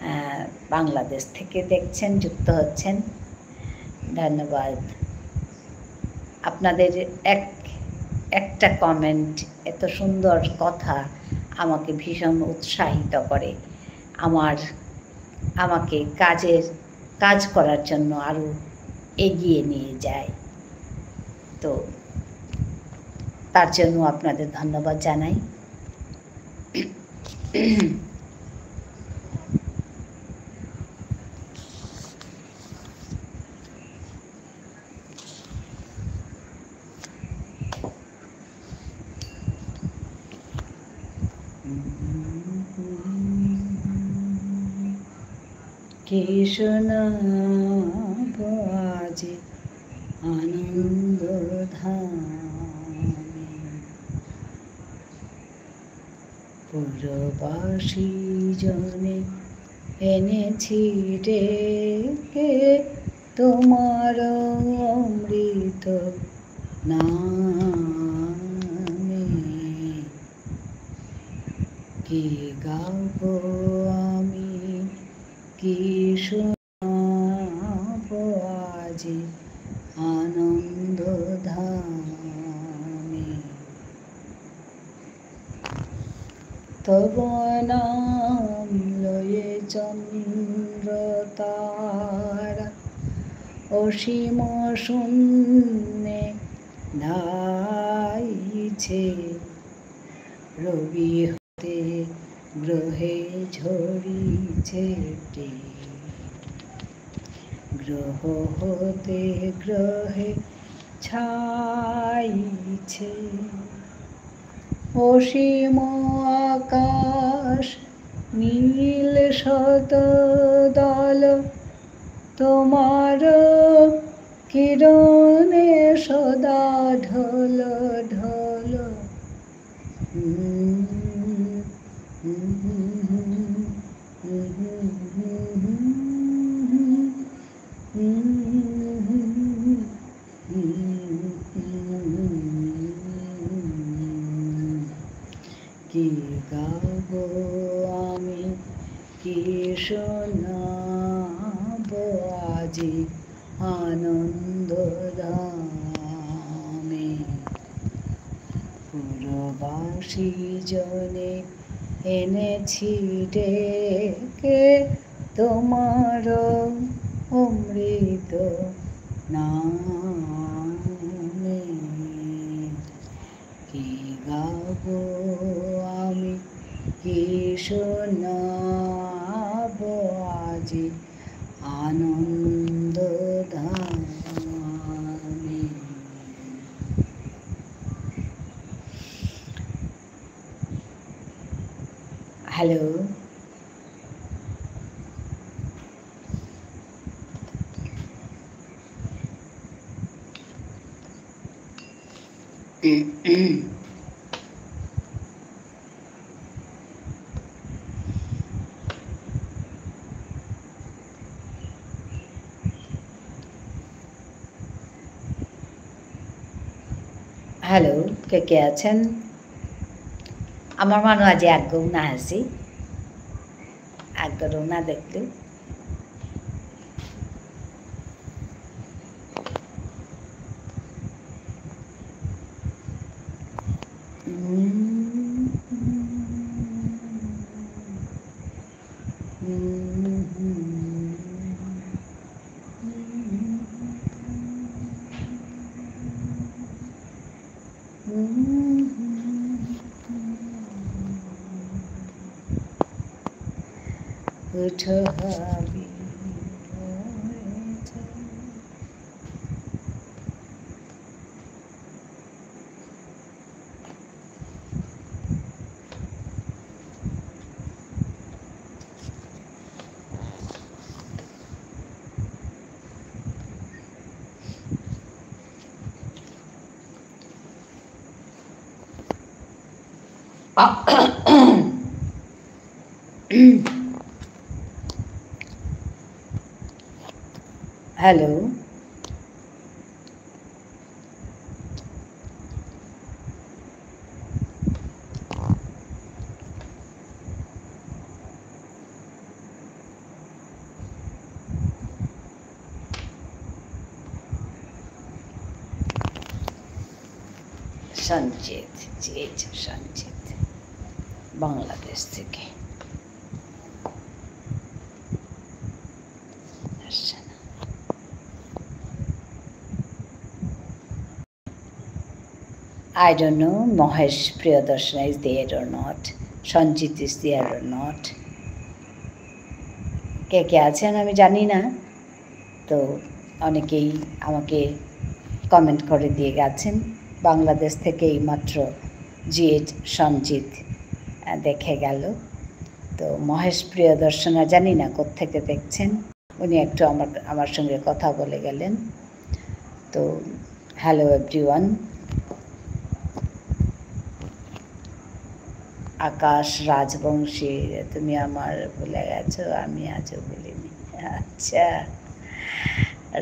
আহ, বাংলাদেশ থেকে দেখছেন, যুক্ত হচ্ছেন, ধন্যবাদ। আপনাদের এক, একটা comment, এত সুন্দর কথা আমাকে ভীষণ উৎসাহিত করে, আমার, আমাকে কাজের, কাজ করার জন্য আরও এগিয়ে নিয়ে যায়। তো তার জন্য আপনাদের ধন্যবাদ জানাই। কি শোনাব আজি আনন্দ ধামে। পুরবাসী জনে এনেছি ডেকে তোমার অমৃত নামে। কি গাব আমি, কি শোনাব আজি আনন্দ ধামে। তব নাম লয়ে চন্দ্র তারা অসীম শূন্যে ধাইছে। রবি হতে গ্রহে ঝরিছে টি, গ্রহ হতে গ্রহে ছাইছে। অসীম আকাশ নীল শত দল, তোমার কিরণে সদা ঢল ঢল। কি গাব আমি, কি শোনা আজি আনন্দ ধামে। পুরবাসী জনে এনেছি ডেকে তোমার অমৃত নামে। কি গাবো আমি, কি শোনাবো আজি আনন্দ ধামে। হ্যালো। হ্যালো, কে কে আছেন? আমার মানু আজি আগেও না আসি, আগেও না দেখলু। উঠো হাবি। হ্যালো। সঞ্জিত, জি, এই যে সঞ্জিত, বাংলাদেশ থেকে। আসছে না। I don't know, মহেশ প্রিয়দর্শনা is there or not, Sanjit is there or not। কে কে আছেন আমি জানি না। তো অনেকেই আমাকে কমেন্ট করে দিয়ে গেছেন। বাংলাদেশ থেকে এইমাত্র জি এইচ সঞ্জিত, আহ, দেখে গেল। তো মহেশ প্রিয়দর্শনা জানি না কোত্থেকে দেখছেন। উনি একটু আমার, আমার সঙ্গে কথা বলে গেলেন। তো, hello everyone। আকাশ রাজবংশী, তুমি আমার ভুলে গেছো, আমি আজও ভুলিনি। আচ্ছা,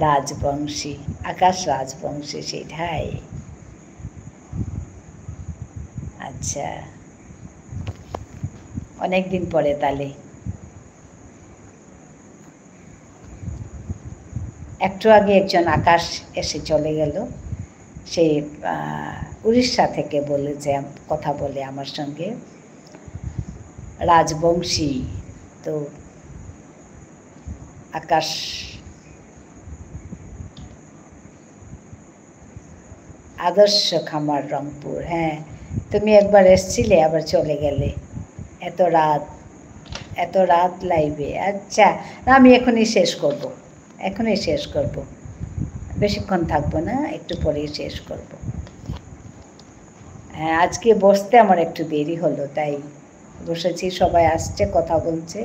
রাজবংশী, আকাশ রাজবংশী, সেটাই। আচ্ছা, অনেক দিন পরে তাহলে। একটু আগে একজন আকাশ এসে চলে গেল। সে, আহ, উড়িষ্যা থেকে বলে যে আম-, কথা বলে আমার সঙ্গে। রাজবংশী, তো আকাশ আদর্শ খামার রংপুর, হ্যাঁ। তুমি একবার এসছিলে, আবার চলে গেলে। এত রাত, এত রাত লাইভে। আচ্ছা, না, আমি এখনই শেষ করব, এখনই শেষ করব। বেশিক্ষণ থাকবো না, একটু পরেই শেষ করব। হ্যাঁ, আজকে বসতে আমার একটু দেরি হলো, তাই বসেছি, সবাই আসছে, কথা বলছে,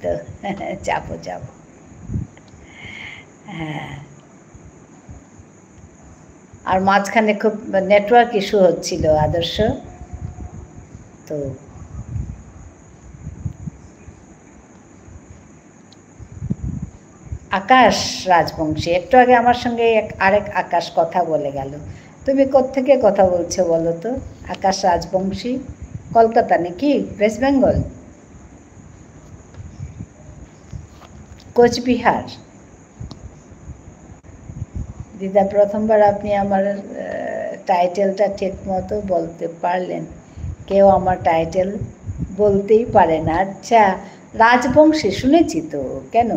তো যাবো, যাবো। হ্যাঁ। আর মাঝখানে খুব নেটওয়ার্ক ইস্যু হচ্ছিল, আদর্শ। তো আকাশ রাজবংশী, একটু আগে আমার সঙ্গে এক, আরেক আকাশ কথা বলে গেল। তুমি কোত্থেকে কথা বলছো বলো তো? আকাশ রাজবংশী, কলকাতা নাকি? ওয়েস্ট বেঙ্গল? কোচবিহার? দিদা, প্রথমবার আপনি আমার, আহ, টাইটেলটা ঠিক মতো বলতে পারলেন। কেউ আমার টাইটেল বলতেই পারে না। আচ্ছা, রাজবংশী শুনেছি তো, কেন?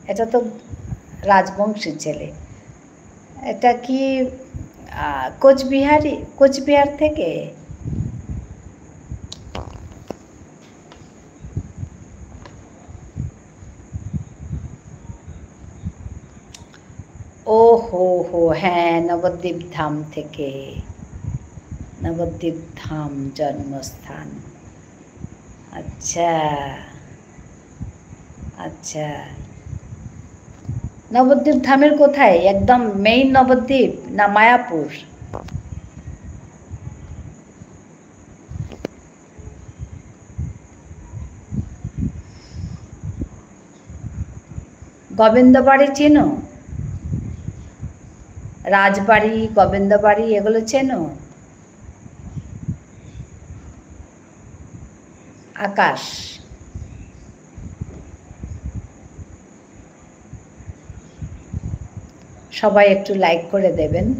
এটা তো রাজবংশী ছেলে। এটা কি, আহ, কোচবিহারি, কোচবিহার থেকে? ও হো হো, হ্যাঁ, নবদ্বীপ ধাম থেকে। নবদ্বীপ ধাম জন্মস্থান। আচ্ছা, আচ্ছা। নবদ্বীপ ধামের কোথায়? একদম মেইন নবদ্বীপ না মায়াপুর? গোবিন্দবাড়ি চেনো? রাজবাড়ি, গোবিন্দবাড়ি এগুলো চেনো? আকাশ। সবাই একটু লাইক করে দেবেন।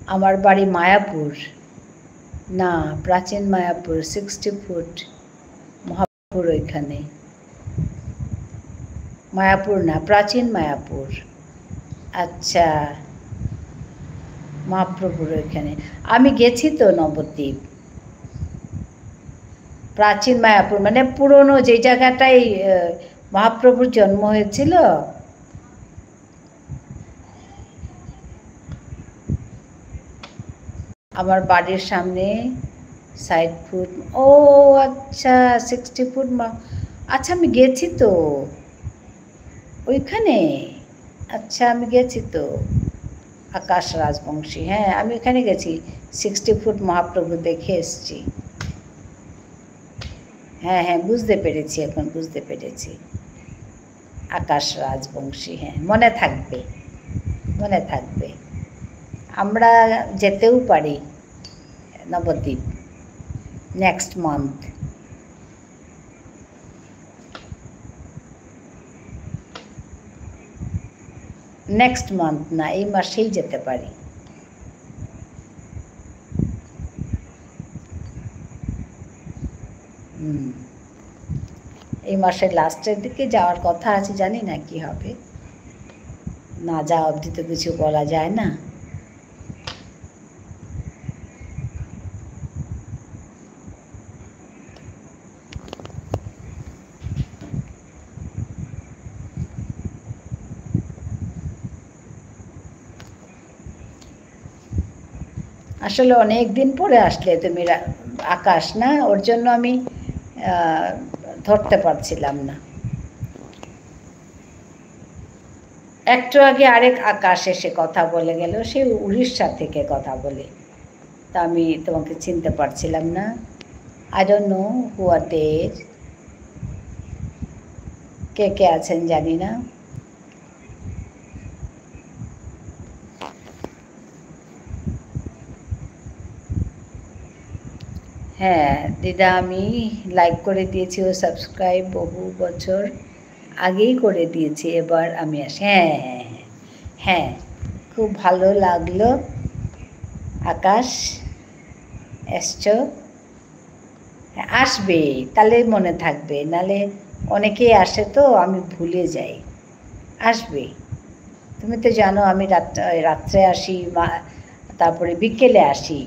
আমার বাড়ি মায়াপুর। না, প্রাচীন মায়াপুর, সিক্সটি ফুট মহাপুর ওইখানে। মায়াপুর না, প্রাচীন মায়াপুর। আচ্ছা, মহাপ্রভুর ওইখানে। আমি গেছি তো নবদ্বীপ। প্রাচীন মায়াপুর, মানে পুরনো যে জায়গাটায়, আহ, মহাপ্রভুর জন্ম হয়েছিল। আমার বাড়ির সামনে ষাট ফুট। ও আচ্ছা, সিক্সটি ফুট মা-, আচ্ছা, আমি গেছি তো ওইখানে। আচ্ছা, আমি গেছি তো। আকাশ রাজবংশী, হ্যাঁ, আমি ওখানে গেছি। সিক্সটি ফুট মহাপ্রভু দেখে এসছি। হ্যাঁ, হ্যাঁ, বুঝতে পেরেছি, এখন বুঝতে পেরেছি। আকাশ রাজবংশী, হ্যাঁ, মনে থাকবে, মনে থাকবে। আমরা যেতেও পারি Nabadwip next month. Next month না, এই মাসেই যেতে পারি। হুম। এই মাসের লাস্টের দিকে যাওয়ার কথা আছে, জানি না কি হবে। না যাওয়া অবধি তো কিছু বলা যায় না। আসলে অনেক দিন পরে আসলে তুমি রা-, আকাশ না, ওর জন্য আমি, আহ, ধরতে পারছিলাম না। একটু আগে আরেক আকাশ এসে কথা বলে গেল, সে উড়িষ্যা থেকে কথা বলে। তা আমি তোমাকে চিনতে পারছিলাম না। I don't know who are there. কে কে আছেন জানি না। হ্যাঁ, দিদা, আমি লাইক করে দিয়েছি ও সাবস্ক্রাইব বহু বছর আগেই করে দিয়েছি, এবার আমি আসি। হ্যাঁ, হ্যাঁ, হ্যাঁ, হ্যাঁ, খুব ভালো লাগলো। আকাশ, এসছো? আসবে, তাহলে মনে থাকবে, নালে অনেকেই আসে তো, আমি ভুলে যাই। আসবে। তুমি তো জানো আমি রাত-, রাত্রে আসি, মা-, তারপরে বিকেলে আসি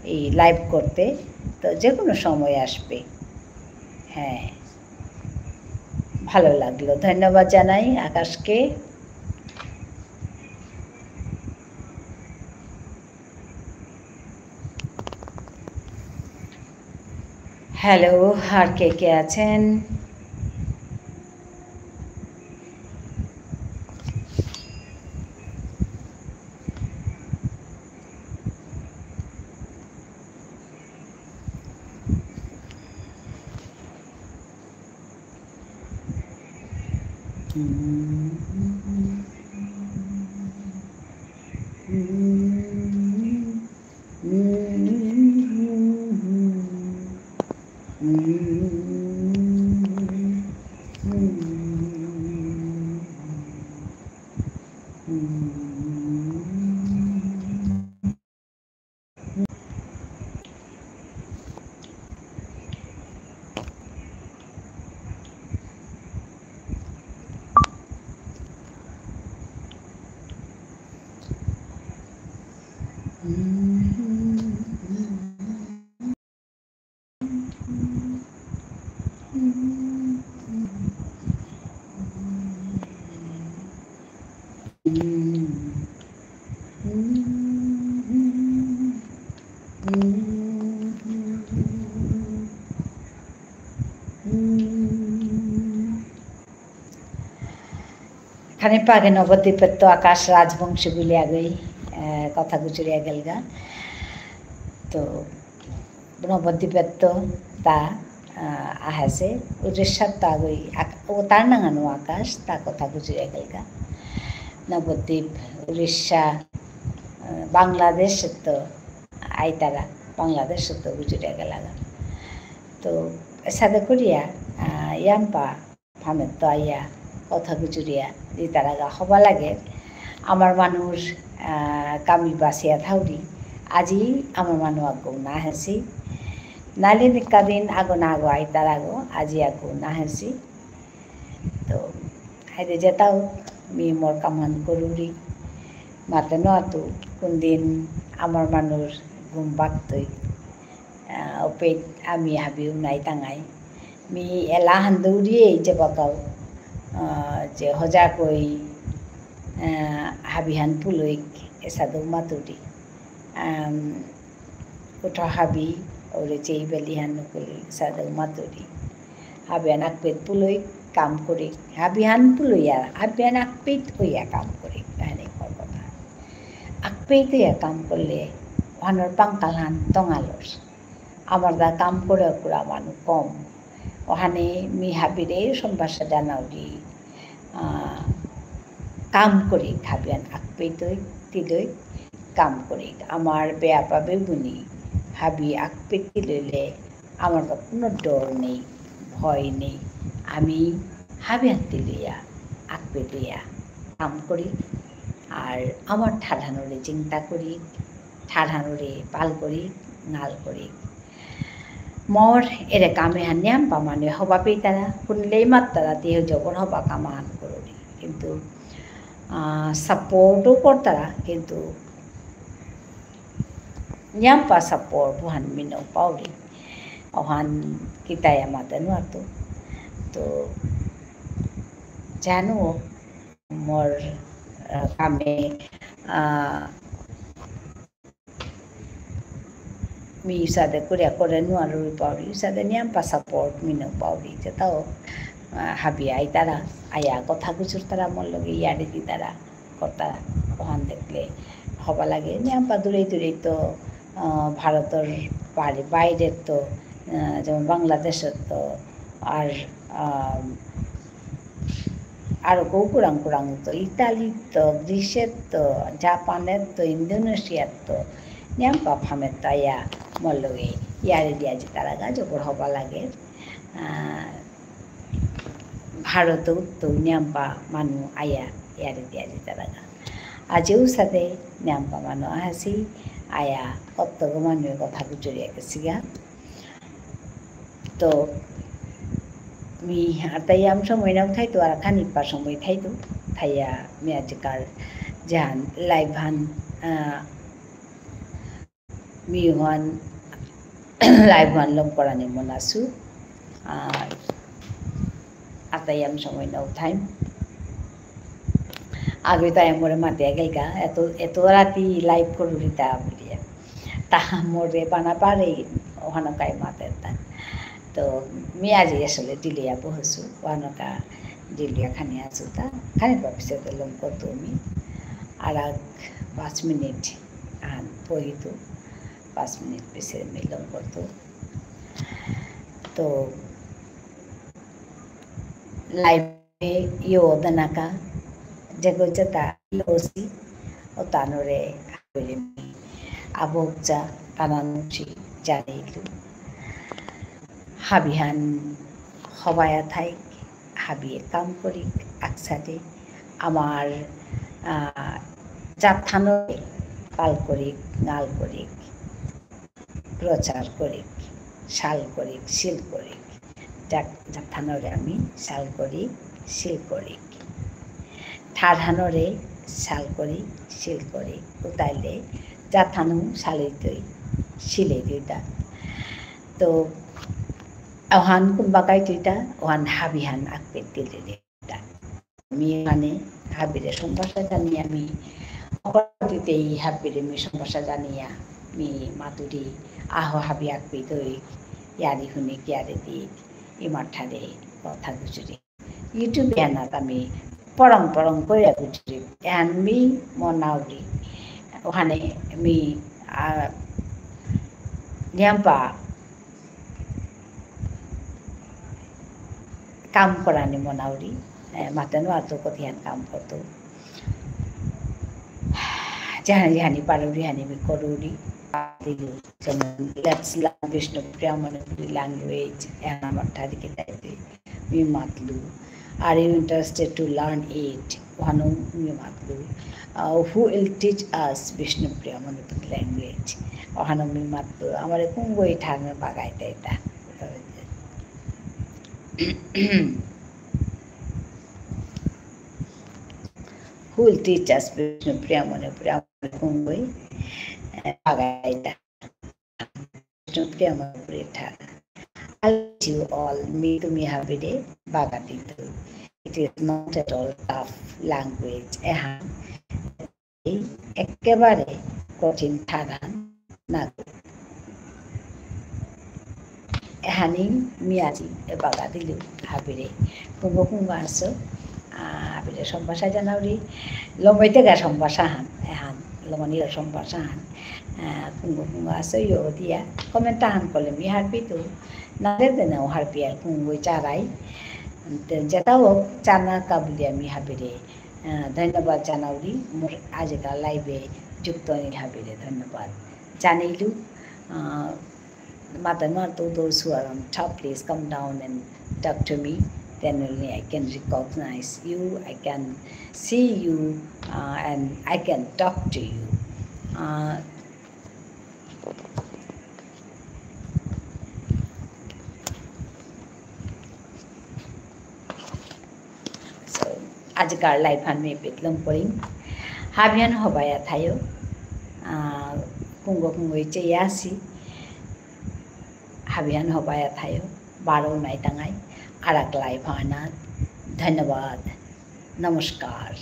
এই লাইভ করতে, তো যে কোনো সময় আসবে। হ্যাঁ, ভালো লাগলো, ধন্যবাদ জানাই আকাশকে। হ্যালো, আর কে কে আছেন? খানি পাগে নবদ্বীপেত্ত আকাশ রাজবংশী বুলিয়া গই, আহ, কথা গুজরিয়া গেলগা। তো নবদ্বীপেত্ত তা, আহ, আহেসে, উড়িষ্যাত্ত আগই আক-, ও তার নাঙানো আকাশ, তা কথা গুজরিয়া গেলগা। নবদ্বীপ, উড়িষ্যা, আহ, বাংলাদেশেত্ত আইতারা, বাংলাদেশেত্ত গুজরিয়া গেলাগা। তো এসাদে করিয়া, আহ, ইয়াম্পা ফামেত্ত আইয়া, কথা গুজরিয়া দিতারাগা হবা লাগে। আমার মানুর, আহ, কামি বাসিয়া থাউরি, আজি আমার মানু আগো না হেসি। নাইলে নিকা দিন আগো না আগো আইতারাগো, আজি আগো না হেসি। তো, হাইদে যেতাও, মি মোর কামহান করুরি। মাতে নুয়াতু, কোনদিন আমার মানুর ঘুম বাগতই। আহ, ওপেইত আমি হাবিউ নাই তাঙাই। মি এলাহান দৌড়িয়ে যে বাকাও, আহ, যে হজাকই, আহ, হাবিহান পুলইক এসাদে মাতুরি। আম, উঠো হাবি, ওরে চেই বেলিহান নুকুলি এসাদে মাতুরি। হাবিহান আকপেইত পুলইক কাম করিক। হাবিহান পুলইয়া, হাবিহান আকপেইত ওইয়া কাম করিক। তাহলে মোর কথা। আকপেইত ওইয়া কাম করলে, ওহানর পাংকালহান তঙালর। আমার দা কাম করে কুড়া মানু কম। ওহানে মি হাবিরে সম্ভাষা জানাউরি, আহ, কাম করি, হাবিহান আকপেইতই, তিলই কাম করি। আমার বেয়াপা বেবুনি, হাবি আকপেইত তিলইলে, আমার তো কোনো ডর নেই, ভয় নেই। আমি হাবিহান তিলইয়া, আকপেইত ওইয়া কাম করি। আর আমার ঠারহানরে চিন্তা করি, ঠারহানরে পাল করি, নাল করি। মোর এরে কামেহান নিয়াম্পা মানুয়ে হবা পেইতারা, হুনলেই মাত্তারা, তি জবর হবা কামহান করুরি। কিন্তু, আহ, support ও করতারা, কিন্তু নিয়াম্পা support ওহান মি নৌ পাউরি। ওহান কিতায়া মাতে নুয়াতু। তো, জানো, মোর, আহ, কামে, আহ, মি ইসাদে কুরিয়া করে নুয়ারুরি পাউরি, ইসাদে নিয়াম্পা support মি নৌ পাউরি, যেতাও, আহ, হাবি আইতারা, আয়া কথা গুজরতারা মোর লগে ইয়ারি দিতারা, কথা ওহান দেখলে হবা লাগে। নিয়াম্পা দূরে দূরে তো, আহ, ভারতর বাড়ি বাইরে তো, আহ, যেমন বাংলাদেশে তো আর, আহ, আর কৌ কুরাং কুরাং তো, ইতালি তো, গ্রিসের তো, জাপানের তো, ইন্দোনেশিয়ার তো, নিয়াম্পা ফামে তো আয়া মোর লগে ইয়ারি দিয়া যে তারা গা জবর হবা লাগে। আহ, ভারতও তো নিয়াম্পা মানু আয়া ইয়ারি দিয়া যে তারা গা। আজিও সাথে নিয়াম্পা মানু আহাসি আয়া কত্তগ মানু কথা গুজরিয়া গেসিগা। তো, মি আরতা ইয়াম সময় নাও থাইতু, আর খানিপা সময় থাইতু, থাইয়া মি আজিকার জান live হান, আহ, মি ওহান live হান লম করানি মনাসু, আর আরতা ইয়াম সময় নাও থাইম। আগে তাই মোরে মাতিয়া গেলগা, এত, এত রাতি live করুরিতা বুলিয়া। তা মোরে বানা পারে, ওহানো কাই মাতে তা। তো, মি আজি আসলে দিলিয়া বহসু, ওহানো কা দিলিয়া খানি আসু তা, খানি বাপিসে তো লম করতু মি। আর এক পাঁচ মিনিট, আন, পহিতু, পাঁচ মিনিট পিসে মি লম করতু। তো, live এ, ইয়ো দনাকা, যেগো যেতা ইয়োসি, ও তানুরে হাবিরে মি আবকচা তানানুসি জানিলু। হাবিহান হবায়া থাইক, হাবিয়ে কাম করিক, আকসাদে আমার, আহ, জাতহানরে পাল করিক, নাল করিক। প্রচার করিক, সাল করিক, সিল করিক। জাত-, জাতহানরে আমি সাল করিক, সিল করিক। ঠারহানরে সাল করিক, সিল করিক। উতাইলে জাতহানউ সালেইতই, সিলেইতই তা। তো, অহান কুম্বাকাইতই তা, অহান হাবিহান আকপেত দিলে। মি মানে হাবিরে সম্ভাষা জানিয়া মি অপরাধীতেই হাবিরে মি সম্ভাষা জানিয়া মি মাতুরি আহ হাবি আকপি দই ইয়ারি হুনি কিয়ারে দিক ইমার ঠারে কথা গুজরি। YouTube এ আনাত আমি পরং পরং করিয়া গুজরি। এহান মি মনাউরি। অহানে মি, আহ, নিয়াম্পা কাম করানি মনাউরি, এ, মাতে নুয়ারতৌ কতিহান কাম করতৌ। যেহানি যেহানি পারুরি হানি মি করুরি। যেমন, Let's learn Bishnupriya Manipuri language, এহান আমার ঠারে কিতাইতে মি মাতলু। Are you interested to learn it? অহানউ মি মাতলু। আহ, who will teach us Bishnupriya Manipuri language? অহানউ মি মাতলু। আমারে কুঙগই ঠারহান বাগাইতাইতা। Who will teach us Bishnupriya Manipuri? আমারে কুঙগই, আহ, বাগাইতা। Bishnupriya Manipuri ঠার। I wish you all, me তুমি হাবিরে বাগাদিতু। It is not at all tough language. এহান একেবারে কঠিন ঠারহান না। এহানি মি আজি এবাগা দিলু হাবিরে। কুঙগ কুঙগ আসো, আহ, হাবিরে সম্ভাষা জানাউরি। লমইতেগা সম্ভাষাহান, এহান, লমনির সম্ভাষাহান। আহ, কুঙগ কুঙগ আসো, ইয়ো দিয়া। Comment আহান করলে মি হারপিতু। নারে দেনা হারপিয়ার কুঙগই চারাই। তে যেতা হোক, চানা কাবুলিয়া মি হাবিরে। আহ, ধন্যবাদ জানাউরি, মোর আজিকার live এ যুক্ত অইল হাবিরে ধন্যবাদ জানাইলু। আহ, মাতে নুয়ারতৌ, those who are on top, please come down and talk to me. Then only I can recognize you, I can see you, uh, and I can talk to you. Uh, So, আজিকার live হান মি এপেইত লম করিম। হাবিহান হবায়া থায়ো। আহ, কুঙগ কুঙগই চেয়া আসি। হাবিহান হবায়া থায়ো। বারো নাই তাঙাই। আরাক live হানাত। ধন্যবাদ। নমস্কার।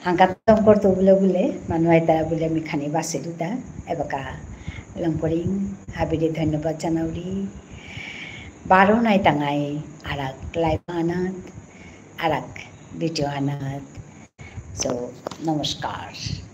হাংকাতম করতৌ বুলে বুলে, মানু আইতারা বুলে মি খানি বাসিলুতা, এবাকা লমকরিং, হাবিরে ধন্যবাদ জানাউরি। বারো নাইতাঙাই আরাক live আহানাত, আরাক video আহানাত। So, নমস্কার।